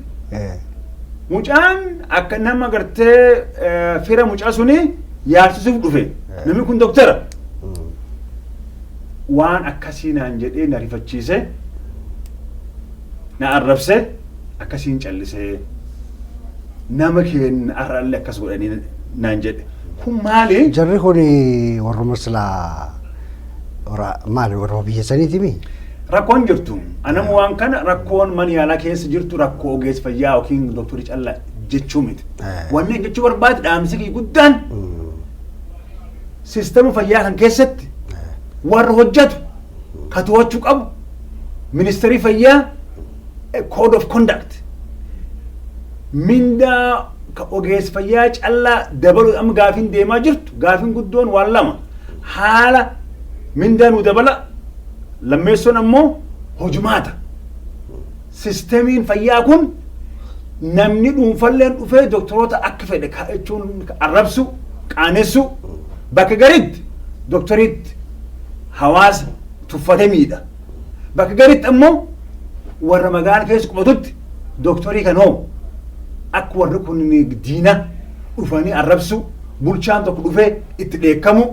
Mucaan akka nama gartee fira mucaa suni yaalchisuuf dhufe. Namni kun doktara. Waan akkasii naan jedhee na rifachiise, na arrabse, akkasiin callisee, nama keenya har'allee akkas godhanii naan jedhe. Kun maali? Jarri kun warruma silaa maali, warruma biyya saniiti mi? Rakkoon jirtu. Anamu waan kana, rakkoon mana yaalaa keessa jirtu rakkoo ogeessa fayyaa yookiin doktorii callaa jechuu miti. Wanni jechuu barbaade, dhaamsi kiyya guddaan, siistama fayyaa kan keessatti warra hojjetu ka to'achuu qabu ministeerii fayyaa, code of conduct, mindaa ka ogeessa fayyaa callaa dabaluu. Amma gaafiin deemaa jirtu, gaafiin guddoon waan lama: haala mindaa nu dabala, lammeessoon ammoo hojumaata. Sistemiin fayyaa kun namni dhuunfalleen dhufee doktoroota akka fedhe jechuun arrabsu, qaanessu, bakka garitti doktoriitti hawaasa tuffate miidha. Bakka garitti ammoo warra magaala keessa qubatutti doktorii kan hoo akka warri kun diina dhufanii arrabsu, bulchaan tokko dhufee itti dheekkamu.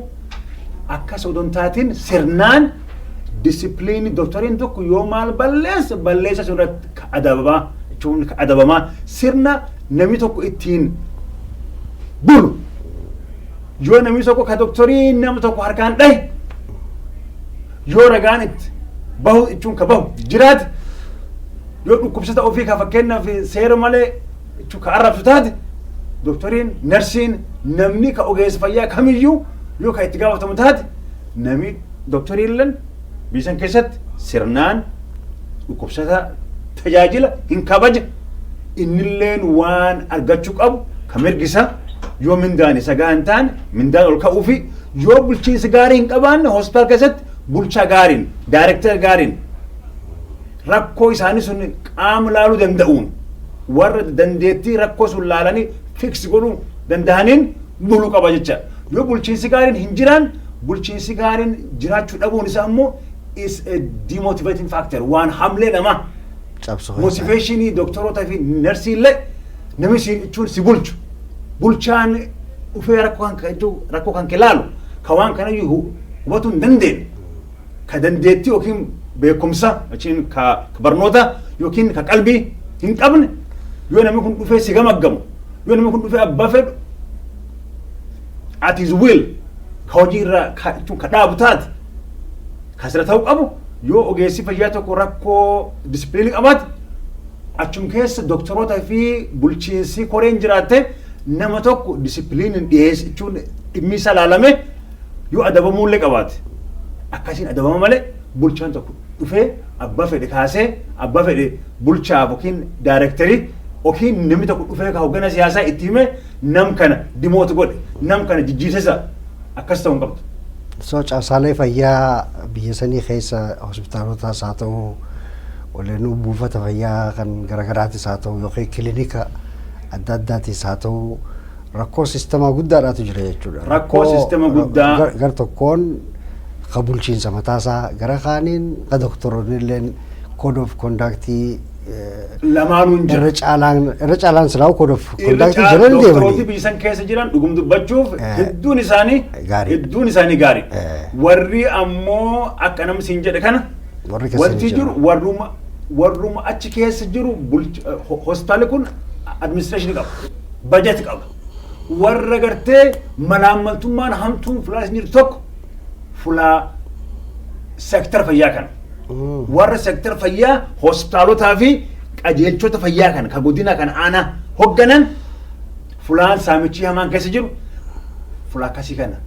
Akkas odoo hin taatiin sirnaan disipiliinii, doktoriin tokko yoo maal balleessa, balleessa sun irratti ka adabamaa jechuun ka adabamaa, sirna namni tokko ittiin bulu. Yoo namni tokko ka doktorii nama tokko harkaan dhahe, yoo ragaan itti bahu jechuun ka bahu jiraate, yoo dhukkubsata ofii ka fakkeenyaaf seera malee jechuun ka arrabsu taate, doktoriin, narsiin, namni ka ogeessa fayyaa kamiyyuu yoo ka itti gaafatamu taate, namni doktoriilleen biyya san keessatti sirnaan dhukkubsata tajaajila hin kabaja, innilleen waan argachuu qabu ka mirgisa. Yoo mindaan isa gahaa hin taane, mindaan ol ka'uu fi yoo bulchiinsa gaarii hin qabaanne, hospitaala keessatti bulchaa gaariin, daayirektara gaariin, rakkoo isaanii sun qaama laaluu danda'uun, warra dandeettii rakkoo sun laalanii fix godhuu danda'aniin buluu qaba jecha. Yoo bulchiinsi gaariin hin jiraan, bulchiinsi gaariin jiraachuu dhabuun isaa immoo is a demotivating factor, waan hamlee namaa cabsu keessaa. Motivationii doktoroota fi narsii illee, namni si jechuun si bulchu, bulchaan dhufee rakkoo kan kee laalu ka waan kanayyuu hubatuu hin dandeenye, ka dandeettii yookiin beekumsa yookiin ka barnoota yookiin ka qalbii hin qabne, yoo namni kun dhufee si gamaggamu, yoo namni kun dhufee abbaa fedhu at his will ka hojii irraa ka jechuun ka dhaabu taate, ka sira ta'uu qabu, yoo ogeessi fayyaa tokko rakkoo disipiliinii qabaate, achum keessa doktoroota fi bulchiinsi koreen jiraatte nama tokko disipiliiniin dhiyeessi jechuun dhimmi isaa ilaalame, yoo adabamuullee qabaate akkasiin adabama malee, bulchaan tokko dhufee abbaa fedhe kaasee, abbaa fedhe bulchaaf yookiin daayirektarii yookiin namni tokko dhufee ka hoggana siyaasaa itti hime, nam kana demote godhe, nam kana jijjiirsisa, akkas ta'uu hin qabdu. So caasaalee fayyaa biyya sanii keessa hospitaalotaas haa ta'u, waleenuu buufata fayyaa kan garaagaraatis haa ta'u, yookiin kilinika adda addaatis haa ta'u, rakkoo sistemaa guddaadhaatu jira jechuudha. Rakkoo sistema guddaa. Gar tokkoon ka bulchiinsa mataasaa, gara kaaniin ka doktoroonni illeen code of conductii Lamaanuu hin irra jira. Caalaan, irra caalaan silaa code of Irra conductii caalaa jiran doktorooti deemanii. biyya san keessa jiran, dhugum dubbachuuf, hedduun isaanii Gaariidha. Hedduun isaanii gaarii. Warri ammoo akka namni siin jedhe kana Warri keessa wanti hin jiru jiru. Warruma achi keessa jiru, hospitaalli kun administration qaba. Budget qaba. Warra gartee malaammaltummaan hamtuun fulaa isin jirtu tokko fulaa sektara fayyaa kana. Warra sektara fayyaa, hospitaalotaa fi qajeelchota fayyaa kana ka godina kana aanaa hogganan, fulaan saamichi hamaan keessa jiru fula akkasii kana.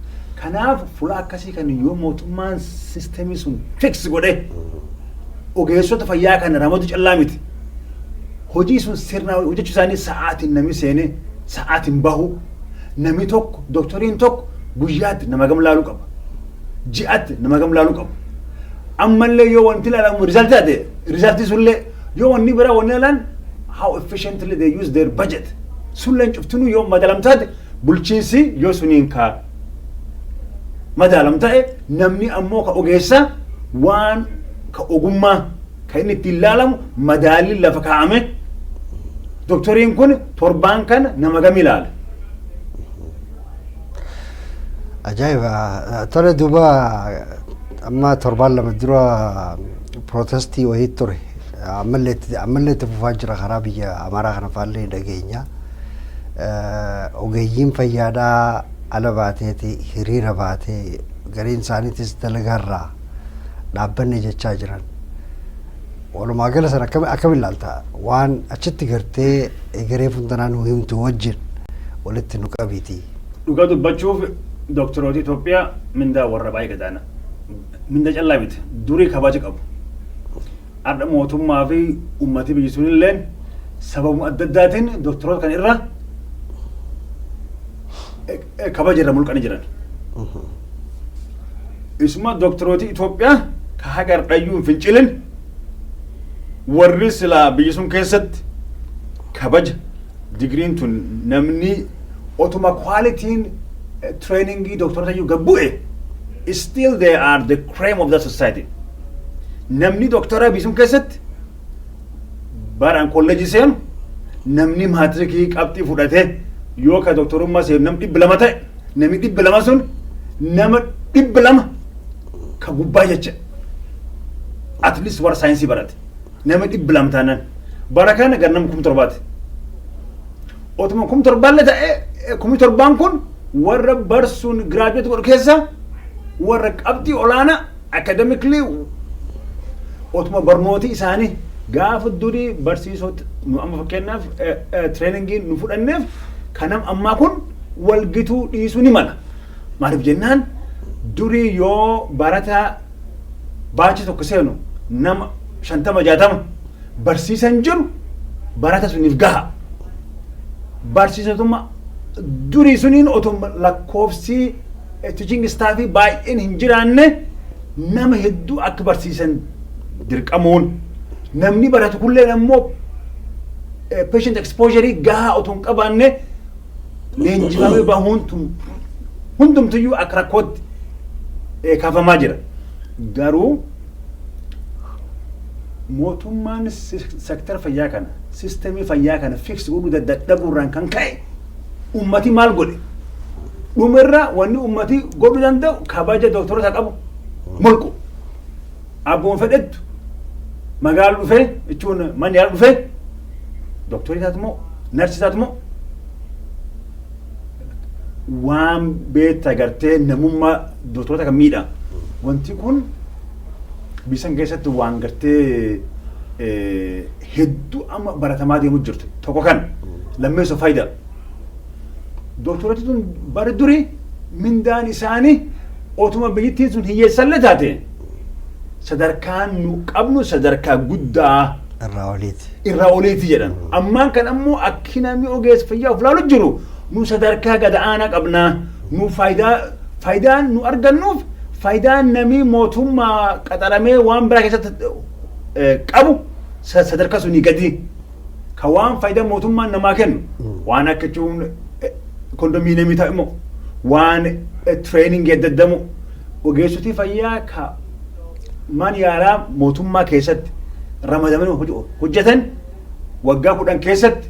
Kanaaf fula akkasii kana yoo mootummaan systemii sun fix godhe, ogeessota fayyaa kana ramadu callaa miti. Hojii sun sirna hojjechuu isaanii, sa'aatiin namni seenee sa'aatiin bahu, namni tokko, dooktoriin tokko guyyaatti nama gam laaluu qaba. Ji'aatti nama gam laaluu qaba. Ammallee yoo wanti ilaalamu resultii taate, resultii sunillee, yoo wanni biraa wanni ilaalan, how efficiently they use their budget, sulleen cuftinuu yoo madaalam taate, bulchiinsi yoo suniin ka madaalam ta'e, namni ammoo ka ogeessa waan ka ogummaa ka inni ittiin ilaalamu madaalli lafa kaa'ame, doktoriin kun torbaan kana nama gam ilaala. Ajaa'iba! Tole, duuba amma torbaan 2 dura protestii wayii ture. Ammallee itti fufaa jira, karaa biyya Amaaraa kana faallee dhageenya. Ogeeyyiin fayyaadhaa ala baateeti hiriira baatee, gariin isaaniitis dalagaarraa dhaabbanne jechaa jiran. Walumaa gala sana akkam ilaalta? Waan achitti gartee egeree funtanaa nu himtu wajjin walitti nu qabiiti. Dhugaa dubbachuuf, doktoroota Itoophiyaa mindaa warra baay'ee gadaana. Mindaa callaa miti, durii kabaja qabu. Har'a mootummaa fi uummati biyyi sunilleen sababuma adda addaatiin doktoroota kan irra kabaja irra mulqanii jiran. Isuma doktorooti Itoophiyaa ka haga hardhayyuu hin fincilin, warri silaa biyyi sun keessatti kabaja digiriin tun namni otuma qualityn trainingii doktoroota iyyuu gad bu'e, still they are the cream of the society. Namni doktora biyyi sun keessatti baraan kolleejii seenu, namni maatirikii qabxii fudhate yoo ka doktorummaa seenu nam 200 ta'e, namni 200 sun nama 200 ka gubbaa jecha, at least warra saayinsii barate nama 200 taanaan, bara kana gara nama 7,000ti. Otuma 7,000llee ta'e, 7,000n kun warra barsuun graduate godhu keessa warra qabxii olaanaa academically, otuma barnooti isaanii gaafa durii barsiisota nu amma fakkeenyaaf trainingii nu fudhanneef kanam ammaa kun walgituu dhiisuu ni mala. Maaliif jennaan, durii yoo barataa baachi tokko seenu nama 50 60 barsiisan jiru, barata suniif gaha. Barsiisotuma durii suniin otuma lakkoofsi teaching staffii baay'een hin jiraanne, nama hedduu akka barsiisan dirqamuun, namni baratu kulleen ammoo patient exposure gahaa otoo hin qabaanne leenjifamee bahuun tun hundumtuyyuu akka rakkootti kaafamaa jira. Garuu mootummaan sektara fayyaa kana, systemii fayyaa kana fix godhuu dadhabuurraan kan ka'e, ummati maal godhe? Dhumarra wanni ummati godhuu danda'u kabaja doktoroota qabu mulqu. Abboon fedhettu magaala dhufee, jechuun manni yaala dhufee, doktorii taatu moo narsii taatu moo, waan beekta gartee namummaa doktoroota kan miidha. Wanti kun bisan keessatti waan gartee hedduu amma baratamaa deemu jirtu tokko kan lammeessoo faayidaa. Doktorooti tun bara durii mindaan isaanii otuma biyyattiin sun hiyyeessallee taate, sadarkaan nu qabnu sadarkaa guddaa irraa oliiti. Irraa oliiti jedhan. Ammaan kan ammoo akki namni ogeessa fayyaa of laalu jiru, nu sadarkaa gad aanaa qabnaa, nu faayidaan nu argannuuf, faayidaan namni mootummaa qaxaramee waan biraa keessatti qabu sadarkaa sunii gadi. Ka waan faayidaa mootummaan namaa kennu, waan akka jechuun kondominiyeemii ta'e immoo, waan trainingii adda addamu, ogeessotii fayyaa ka man yaalaa mootummaa keessatti ramadamanii hojjetan waggaa 10 keessatti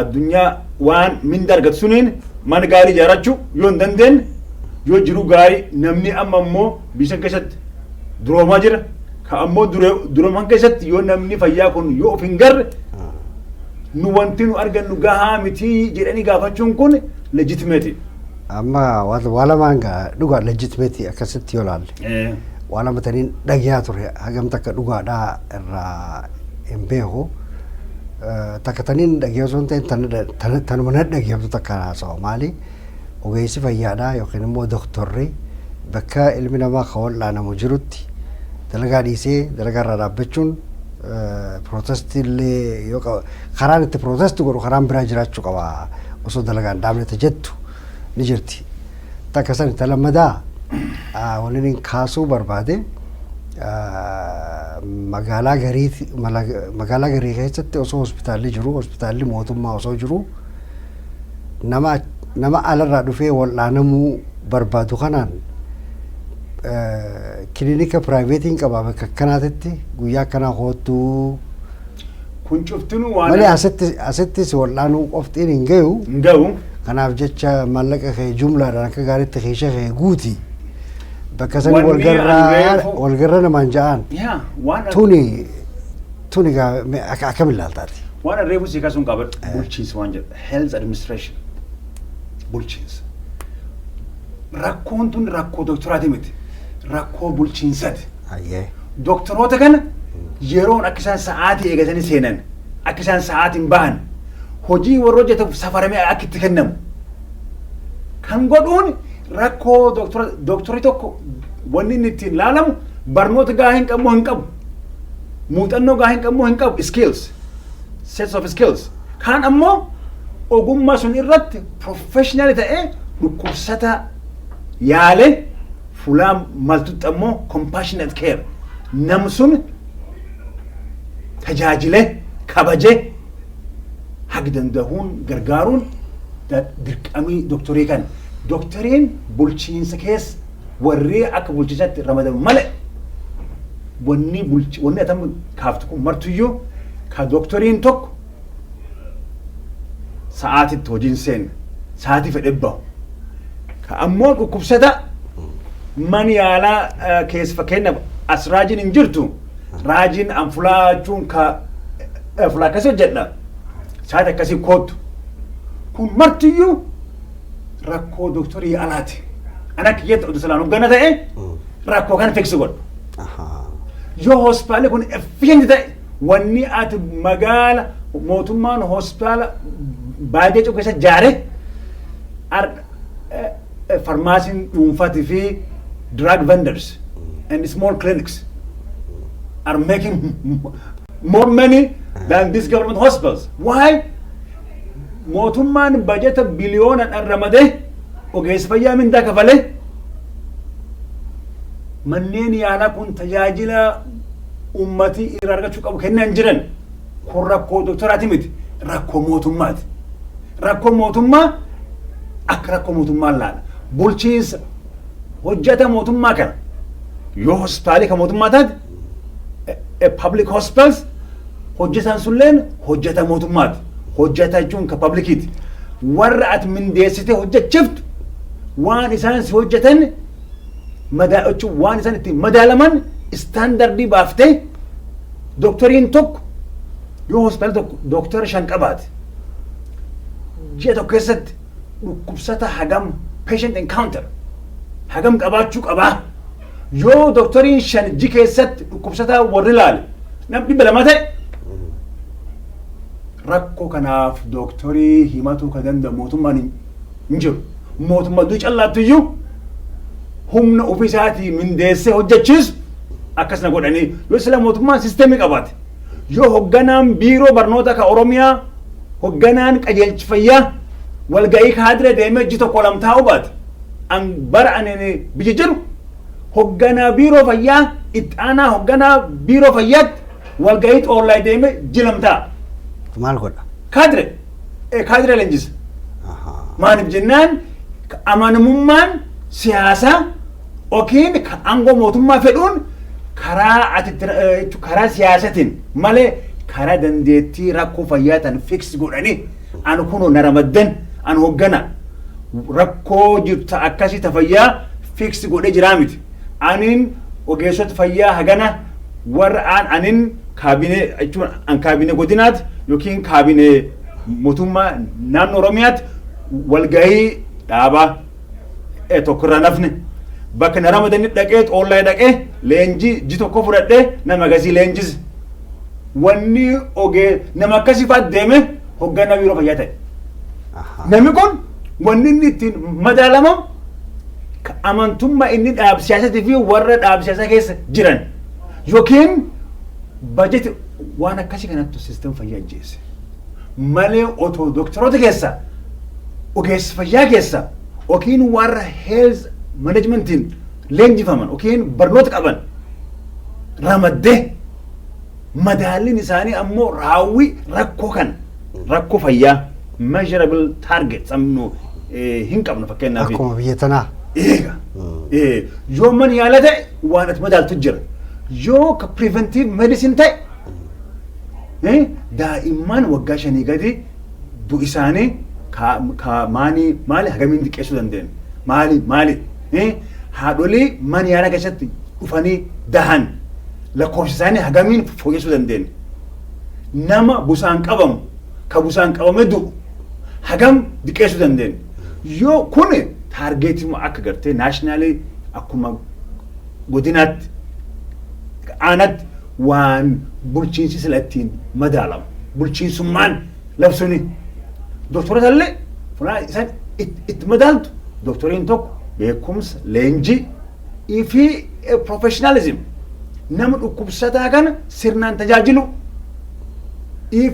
addunyaa waan minda argatu suniin mana gaarii ijaarrachuu yoo hin dandeenye, yoo jiru gaarii, namni amma immoo biyya keessatti duroomaa jira, ka ammoo durooman keessatti yoo namni fayyaa kun yoo of hin garre Nu wanti nu argannu gahaa miti jedhanii gaafachuun kun legitimate. Amma waa lamaan gaa dhugaa legitimate akkasitti yoo laalle. Waa lama taniin dhagayaa ture, hagam takka dhugaadhaa irraa hin beeku. Takka taniin dhagee osoo hin ta'in, tanuma na dhageeffatu takka haasawa. Maali, ogeessi fayyaadhaa yookiin immoo doktorri bakka ilmi namaa ka wal'aanamu jirutti dalagaa dhiisee dalagaa irraa dhaabbachuun, protest illee yoo karaan itti protest godhu karaan biraa jiraachuu qaba osoo dalagaan dhaabnete jettu ni jirti. Takka sani. Ta lammadaa waliin hin kaasuu barbaade, magaalaa garii keessatti osoo hospitaalli jiru, hospitaalli mootummaa osoo jiru, nama alarraa dhufee wal'aanamuu barbaadu kanaan kilinika privateiin qabaa bakka akkanaatitti guyyaa akkanaa koottuu Kun cuftinuu waan malee asittis wal'aanuu qoftiin hin gahu. Hin gahu. Kanaaf jecha maallaqa kee jumlaadhaan akka gaariitti keesha kee guuti. Bakka sani Wanni walgarraa ani reefu- walgarra namaan ja'an. Yaa waan Tuni gaa akkam ilaaltaati? Waan reefu si kasuun qabadhu, bulchiinsa waan jedhu, health administration, bulchiinsa. Rakkoon tun rakkoo doktoraati miti, rakkoo bulchiinsaati. Doktoroota kana yeroon akka isaan sa'aatii eegatanii seenan, akka isaan sa'aatiin bahan, hojii warra hojjetuuf safaramee akka itti kennamu kan godhuun rakkoo doktora. Doktorri tokko wanni inni ittiin ilaalamu barnoota gahaa hin qabu, hin qabu, muuxannoo gahaa hin qabu, hin qabu, skills, sets of skills kaan ammoo ogummaa sun irratti professional ta'ee dhukkubsata yaale fulaa maltutti ammoo compassionate care nam sun tajaajile kabaje hagi dandahuun gargaaruun dirqamii doktorii kan. Doktoriin bulchiinsa keessa warri akka bulchiinsaatti ramadamu malee, wanni bulchi wanni atam kaaftu kun martuyyuu ka doktoriin tokko sa'aatitti hojiin seenne, sa'aatii fedhe bahu, ka ammoo dhukkubsata mani yaalaa keessa, fakkeenyaaf as raajiin hin jirtu, raajiin an fulaa jechuun ka fulaa akkasii hojjedha, sa'aatii akkasii koottu, kun martiyyuu rakkoo doktorii alaati. An akka kiyyatti oduu salaan hoggana ta'e rakkoo kana fix godhu. Yoo hospitaalli kun efficient ta'e, wanni ati magaala mootummaan hospitaala baay'ee cufa keessa jaare, farmaasiin dhuunfaatii fi drug vendors and small clinics are making more money than these government hospitals. Why? Mootummaan bajeta biliyoonaan ramadee ogeessa fayyaa mindaa kafalee manneen yaalaa kun tajaajila ummatii irraa argachuu qabu kennaa hin jiran. Kun rakkoo doktoraati miti, rakkoo mootummaati. Rakkoo mootummaa akka rakkoo mootummaa laala. Bulchiinsa hojjeta mootummaa kana yoo hospitaalii kan mootummaa taate, public hospitals, hojjetaan sunilleen hojjeta mootummaati. Hojjeta jechuun ka publiciiti. Warra ati mindeessitee hojjechiftu waan isaan si hojjetan madaa jechuun waan isaan ittiin madaalaman standardii baaftee, doktoriin tokko yoo hospitaala tokko doktora 5 qabaate, ji'a tokko keessatti dhukkubsata hagam, patient encounter hagam qabaachuu qabaa? Yoo doktoriin 5 ji keessatti dhukkubsataa warri ilaale nam 200 ta'e, rakkoo kanaaf doktorii himatuu ka danda'u mootummaan hin jiru. Mootummaa duu callaattu iyyuu humna ofii isaatii mindeessee hojjechiisu akkasuma godhanii yoo sila mootummaan systemii qabaate, yoo hogganaan biiroo barnoota ka Oromiyaa, hogganaan qajeelchi fayyaa walga'ii kaadire deemee ji tokko lam taa'uu baate, an bara ani biyya jiru hogganaa biiroo fayyaa, itti aanaa hogganaa biiroo fayyaatti walga'ii xoollaa deemee ji lam taa'a. Maal godha? Kaadire leenjisa. Maaliif jennaan, amanamummaan siyaasaa yookiin aangoo mootummaa fedhuun karaa ati karaa siyaasatiin malee karaa dandeettii rakkoo fayyaa tan fix godhanii anu kunoo na ramaddan, anu hoggana rakkoo jirtu akkasii ta fayyaa fix godhee jiraa miti. Aniin ogeessota fayyaa hagana warra aan anin kaabinee jechuun an kaabinee godinaati. yookiin kaabinee mootummaa naannoo Oromiyaatti walgahii dhaabaa tokko irraa nafne bakka na ramadanii dhaqee xoollaa dhaqee leenjii ji tokko fudhadhee nama agasii leenjise. Wanni ogee nama akkasii fa'aa deeme hoogganaa biiroo fayyaa ta'e. Namni kun wanni inni ittiin madaalamamu amantummaa inni dhaab siyaasatii fi warra dhaab siyaasaa keessa jiran yookiin bajeti waan akkasii kanattu system fayyaa ajjeese. Malee otoo doktoroota keessa, ogeessa fayyaa keessa yookiin warra health managementiin leenjifaman yookiin barnoota qaban ramaddee, madaalliin isaanii ammoo raawwii rakkoo kan rakkoo fayyaa measurable target amnu hin qabnu fakkeenyaaf. Akkuma biyya tanaa. Eega. Yoo mana yaala ta'e waan ati madaaltu jira. Yoo ka preventive medicine ta'e, daa'imman waggaa 5 gadi du'i isaanii ka maanii maali hagamiin xiqqeessuu dandeenya? Maali maali? Haadholii mana yaalaa keessatti dhufanii dahan lakkoofsa isaanii hagamiin fooyyessuu dandeenya? Nama busaan qabamu, ka busaan qabame du'u hagam xiqqeessuu dandeenya? Yoo kun targetii akka gartee nationally, akkuma godinaatti, aanaatti waan bulchiinsi sila ittiin madaalamu, bulchiinsummaan labsuni doktorota illee fulaan isaan itti madaaltu, doktoriin tokko beekumsa, leenjii fi professionalism, nama dhukkubsataa kana sirnaan tajaajilu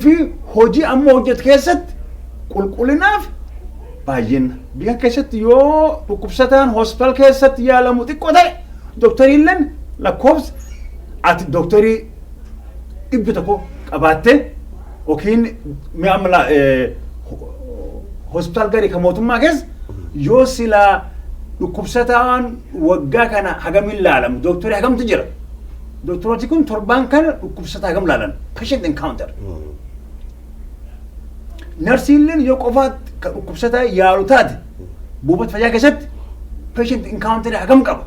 fi hojii amma hojjetu keessatti qulqullinaaf baay'ina. Biyya keessatti yoo dhukkubsataan hospitaal keessatti yaalamu xiqqoo ta'e, doktoriilleen lakkoofsa ati doktorii 100 qabaattee yookiin mi'a amma hospitaal garii kan mootummaa keessa yoo silaa dhukkubsataan waggaa kana hagamiin laalamu, doktorii hagamtu jira? Doktorooti kun torbaan kana dhukkubsataa hagam laalan? Patient encounter. Narsiilleen yoo qofaatti kan dhukkubsataa yaalu taate, buufata fayyaa keessatti patient encounter hagam qaba?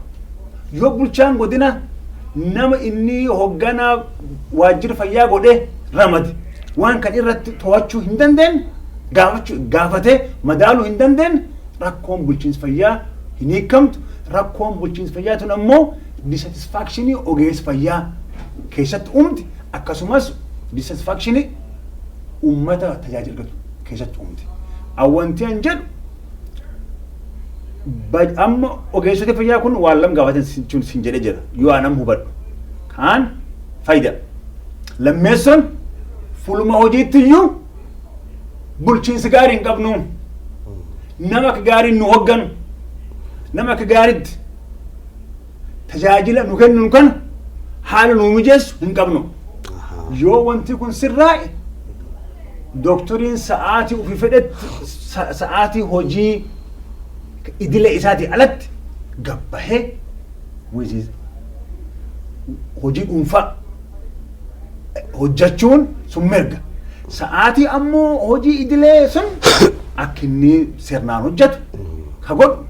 Yoo bulchaan godina nama inni hoogganaa waajjira fayyaa godhee ramade waan kan irratti to'achuu hin dandeenye, gaafachuu gaafatee madaaluu hin dandeenye, rakkoon bulchiinsa fayyaa hin hiikamtu. Rakkoon bulchiinsa fayyaa tun ammoo dissatisfactionii ogeessa fayyaa keessatti uumti, akkasumas dissatisfactionii uummata tajaajila argatu keessatti uumti. Wanti an jedhu, amma ogeessota fayyaa kun waan lama gaafatan sin jedhee jira yoo anam hubadhu. Kaan fayida. Lammeessoon fuluma hojiitti iyyuu bulchiinsa gaarii hin qabnu. Nama akka gaariin nu hogganu, nama akka gaariitti tajaajila nu kennu kana haala nu mijeessu hin qabnu. Yoo wanti kun sirraa'e, dooktoriin sa'aatii ofii fedhetti, sa'aatii hojii idilee isaatii alatti gabbahee hojii dhuunfaa hojjechuun sun mirga. Sa'aatii ammoo hojii idilee sun akka inni sirnaan hojjetu ka godhu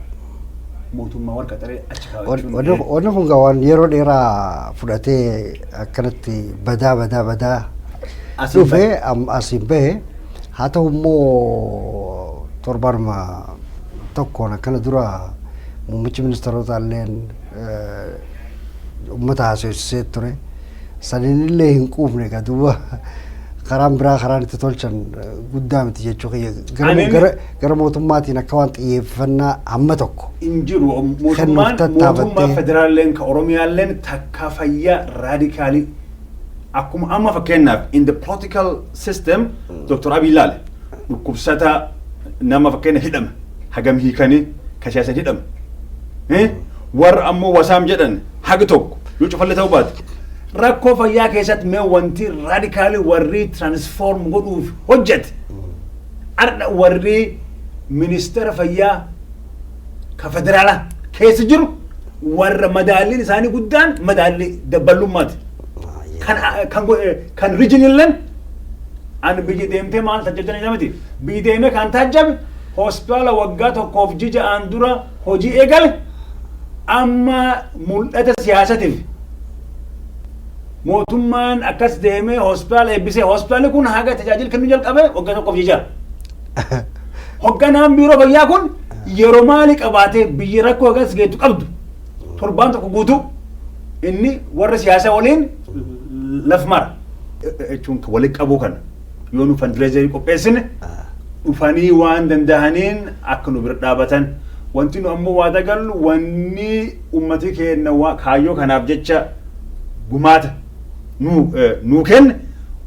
mootummaa warra qaxaree achi kaawwachuun. Wanni kun waan yeroo dheeraa fudhatee akkanatti badaa badaa badaa Asiin dhufee asiin bahe. Haa ta'u immoo torbaanuma tokkoon akkana dura muummichi ministeerotaa illeen uummata haasofsiisee ture. Saniin illee hin quufne egaa, duuba karaan biraa karaan itti tolchan guddaa miti jechuu kiyya. Gara mootummaatiin akka waan xiyyeeffannaa hamma tokko hin jiru mootummaan kennuuf tattaafattee. Mootummaa federaalleen ka Oromiyaalleen takka fayyaa radically akkuma amma fakkeenyaaf in the political system Dr. Abiy ilaale, dhukkubsata nama fakkeenya hidhame hagam hiikanii, ka siyaasan hidhame, warra ammoo wasaam jedhan hagi tokko yoo cufallee ta'uu baate, rakkoo fayyaa keessatti mee wanti radically warri transform godhuuf hojjete ardha warri ministeera fayyaa ka federaalaa keessa jiru warra madaalliin isaanii guddaan madaallii dabballummaati. Kan regionilleen ani biyya deemtee maal tajaajilan isa miti. Biyya deemee kan taajjabe hospitaala waggaa tokkoof ji'a dura hojii eegale amma mul'ata siyaasatiif Mootummaan akkas deemee hospitaala eebbisee, hospitaalli kun haga tajaajila kennuu jalqabe waggaa tokkoof jija. Hogganaan biiroo fayyaa kun yeroo maalii qabaatee biyyi rakkoo akkas geettu qabdu torbaan tokko guutuu inni warra siyaasaa waliin laf mara. Jechuun walitti qabuu kana yoo nu fundraiserii qopheessine dhufanii waan danda'aniin akka nu bira dhaabatan. Wanti nu ammoo waa dagallu, wanni ummati keenya kaayyoo kanaaf jecha gumaata nu kenne,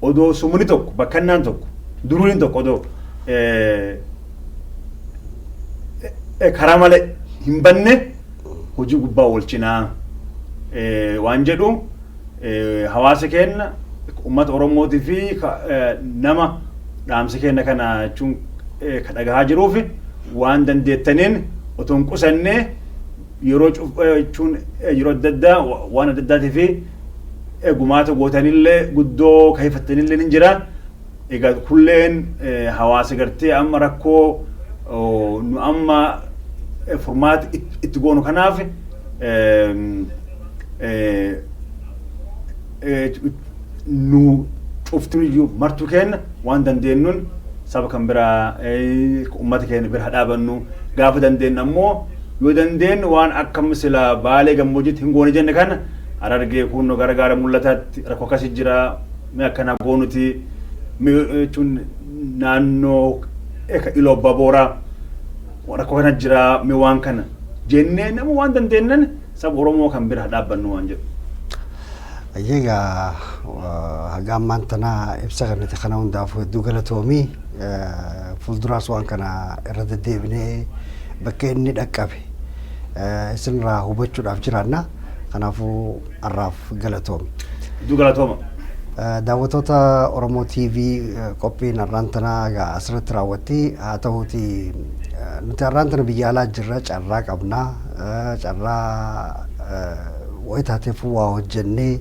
odoo sumuni tokko, bakkannaan tokko, duruun tokko odoo karaa malee hin banne hojii gubbaa oolchinaa waan jedhu, hawaasa keenya, ummata Oromootii fi nama dhaamsa keenya kana jechuun ka dhagahaa jiruuf, waan dandeettaniin otoo hin qusannee yeroo jechuun yeroo adda addaa waan adda addaatii fi gumaata gootanillee guddoo kahifattanillee ni jira. Egaa kulleen hawaasa gartee amma rakkoo nu amma furmaata itti goonu kanaaf nu cuftuyyuu martuu kenna waan dandeenyuun saba kan biraa, ummata keenya bira dhaabannu. Gaafa dandeenyu ammoo, yoo dandeenyu, waan akka sila Baalee gammoojjiitti hin goone jenne kana, Harargee kunno gara gaara mul'ataatti rakkoo akkasii jira, mee akkanaa goonuti jechuun, naannoo Iloo Abbaa Booraa rakkoo kana jira, mee waan kana jennee nama waan dandeenyan saba Oromoo kan bira dhaabbannu waan jedhu. Egaa haga ammaan tana ibsa kanatti kana hundaaf hedduu galatoomii. Fuulduraas waan kana irra deddeebinee bakka inni dhaqqabe isinirraa hubachuudhaaf jiraanna. Kanaafuu har'aaf galatoomi. Hedduu galatooma. Daawwattoota Oromoo TV, qophiin har'aan tanaa egaa asirratti raawwatti. Haa ta'uuti, nuti har'aan tana biyya alaa jirra, carraa qabna. Carraa wayi taateef waa hojjennee,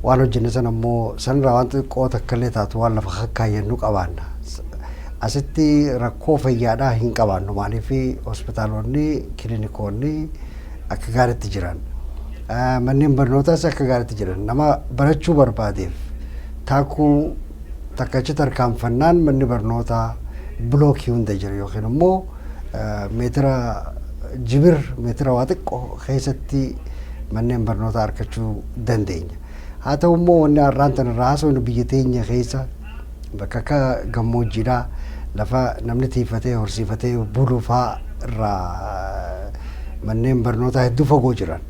waan hojjenne sana immoo sanirraa waan xiqqoo takka illee taatu waan lafa kakkaayyannu qabaanna. Asitti rakkoo fayyaadhaa hin qabaannu, maaliif hospitaalonni, kiliinikoonni akka gaariitti jiran. Manneen barnootaas akka gaariitti jiran. Nama barachuu barbaadeef taakuu takka achi tarkaanfannaan manni barnootaa bilookii hunda jira, yookiin immoo meetira jibir meetira waa xiqqoo keessatti manneen barnootaa argachuu dandeenya. Haa ta'u immoo, wanni har'aan tana irraa haasofnu, biyya teenya keessa bakka akka gammoojjiidhaa, lafa namni tiifatee horsiifatee bulu fa'aa irraa manneen barnootaa hedduu fagoo jiran.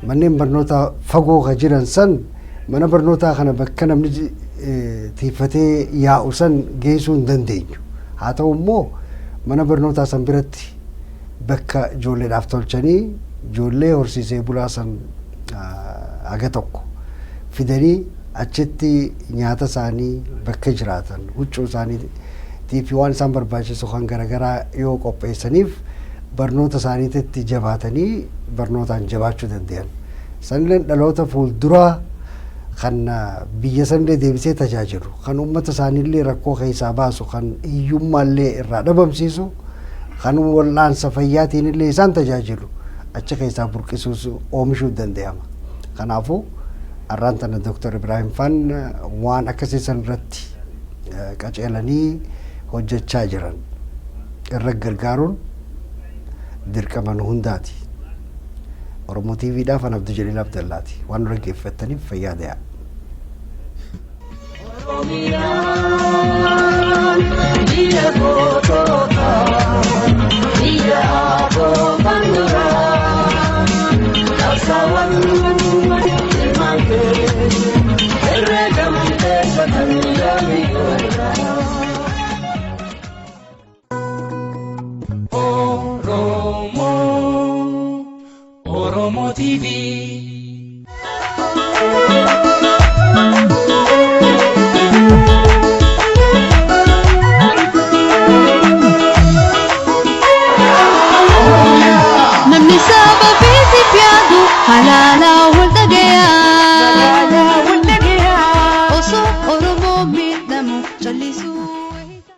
Manneen barnootaa fagoo ka jiran san, mana barnootaa kana bakka namni tiifatee yaa'u san geessuu hin dandeenyu. Haa ta'u immoo, mana barnootaa san biratti bakka ijoolleedhaaf tolchanii, ijoollee horsiisee bulaa san haga tokko fidanii achitti nyaata isaanii, bakka jiraatan, huccuu isaanii fi waan isaan barbaachisu kan garaagaraa yoo qopheessaniif, barnoota isaaniitti jabaatanii barnootaan jabaachuu danda'an. Sanillee dhaloota fuulduraa kan biyya sanillee deebisee tajaajilu, kan uummata isaaniillee rakkoo keessaa baasu, kan hiyyummaallee irraa dhabamsiisu, kan wal'aansa fayyaatiin illee isaan tajaajilu achi keessaa burqisuus oomishuu danda'ama. Kanaafuu har'aan tana Dr. Ibrahim Faan waan akkasii san irratti qaceelanii hojjechaa jiran irra gargaaruun dirqama nu hundaati. Oromoo TVdhaaf an Abduu Jaliil Abdallaati. Waan nu dhaggeeffattaniif fayyaa ta'aa. Oromiyaan biyya gootota, biyya abootan duraa, qabsaawwan ilmaan kee irree gamteessa kan yaamiyoodha. Oromoo Oromoo TV. Namni saba ofiitiif yaadu halaala.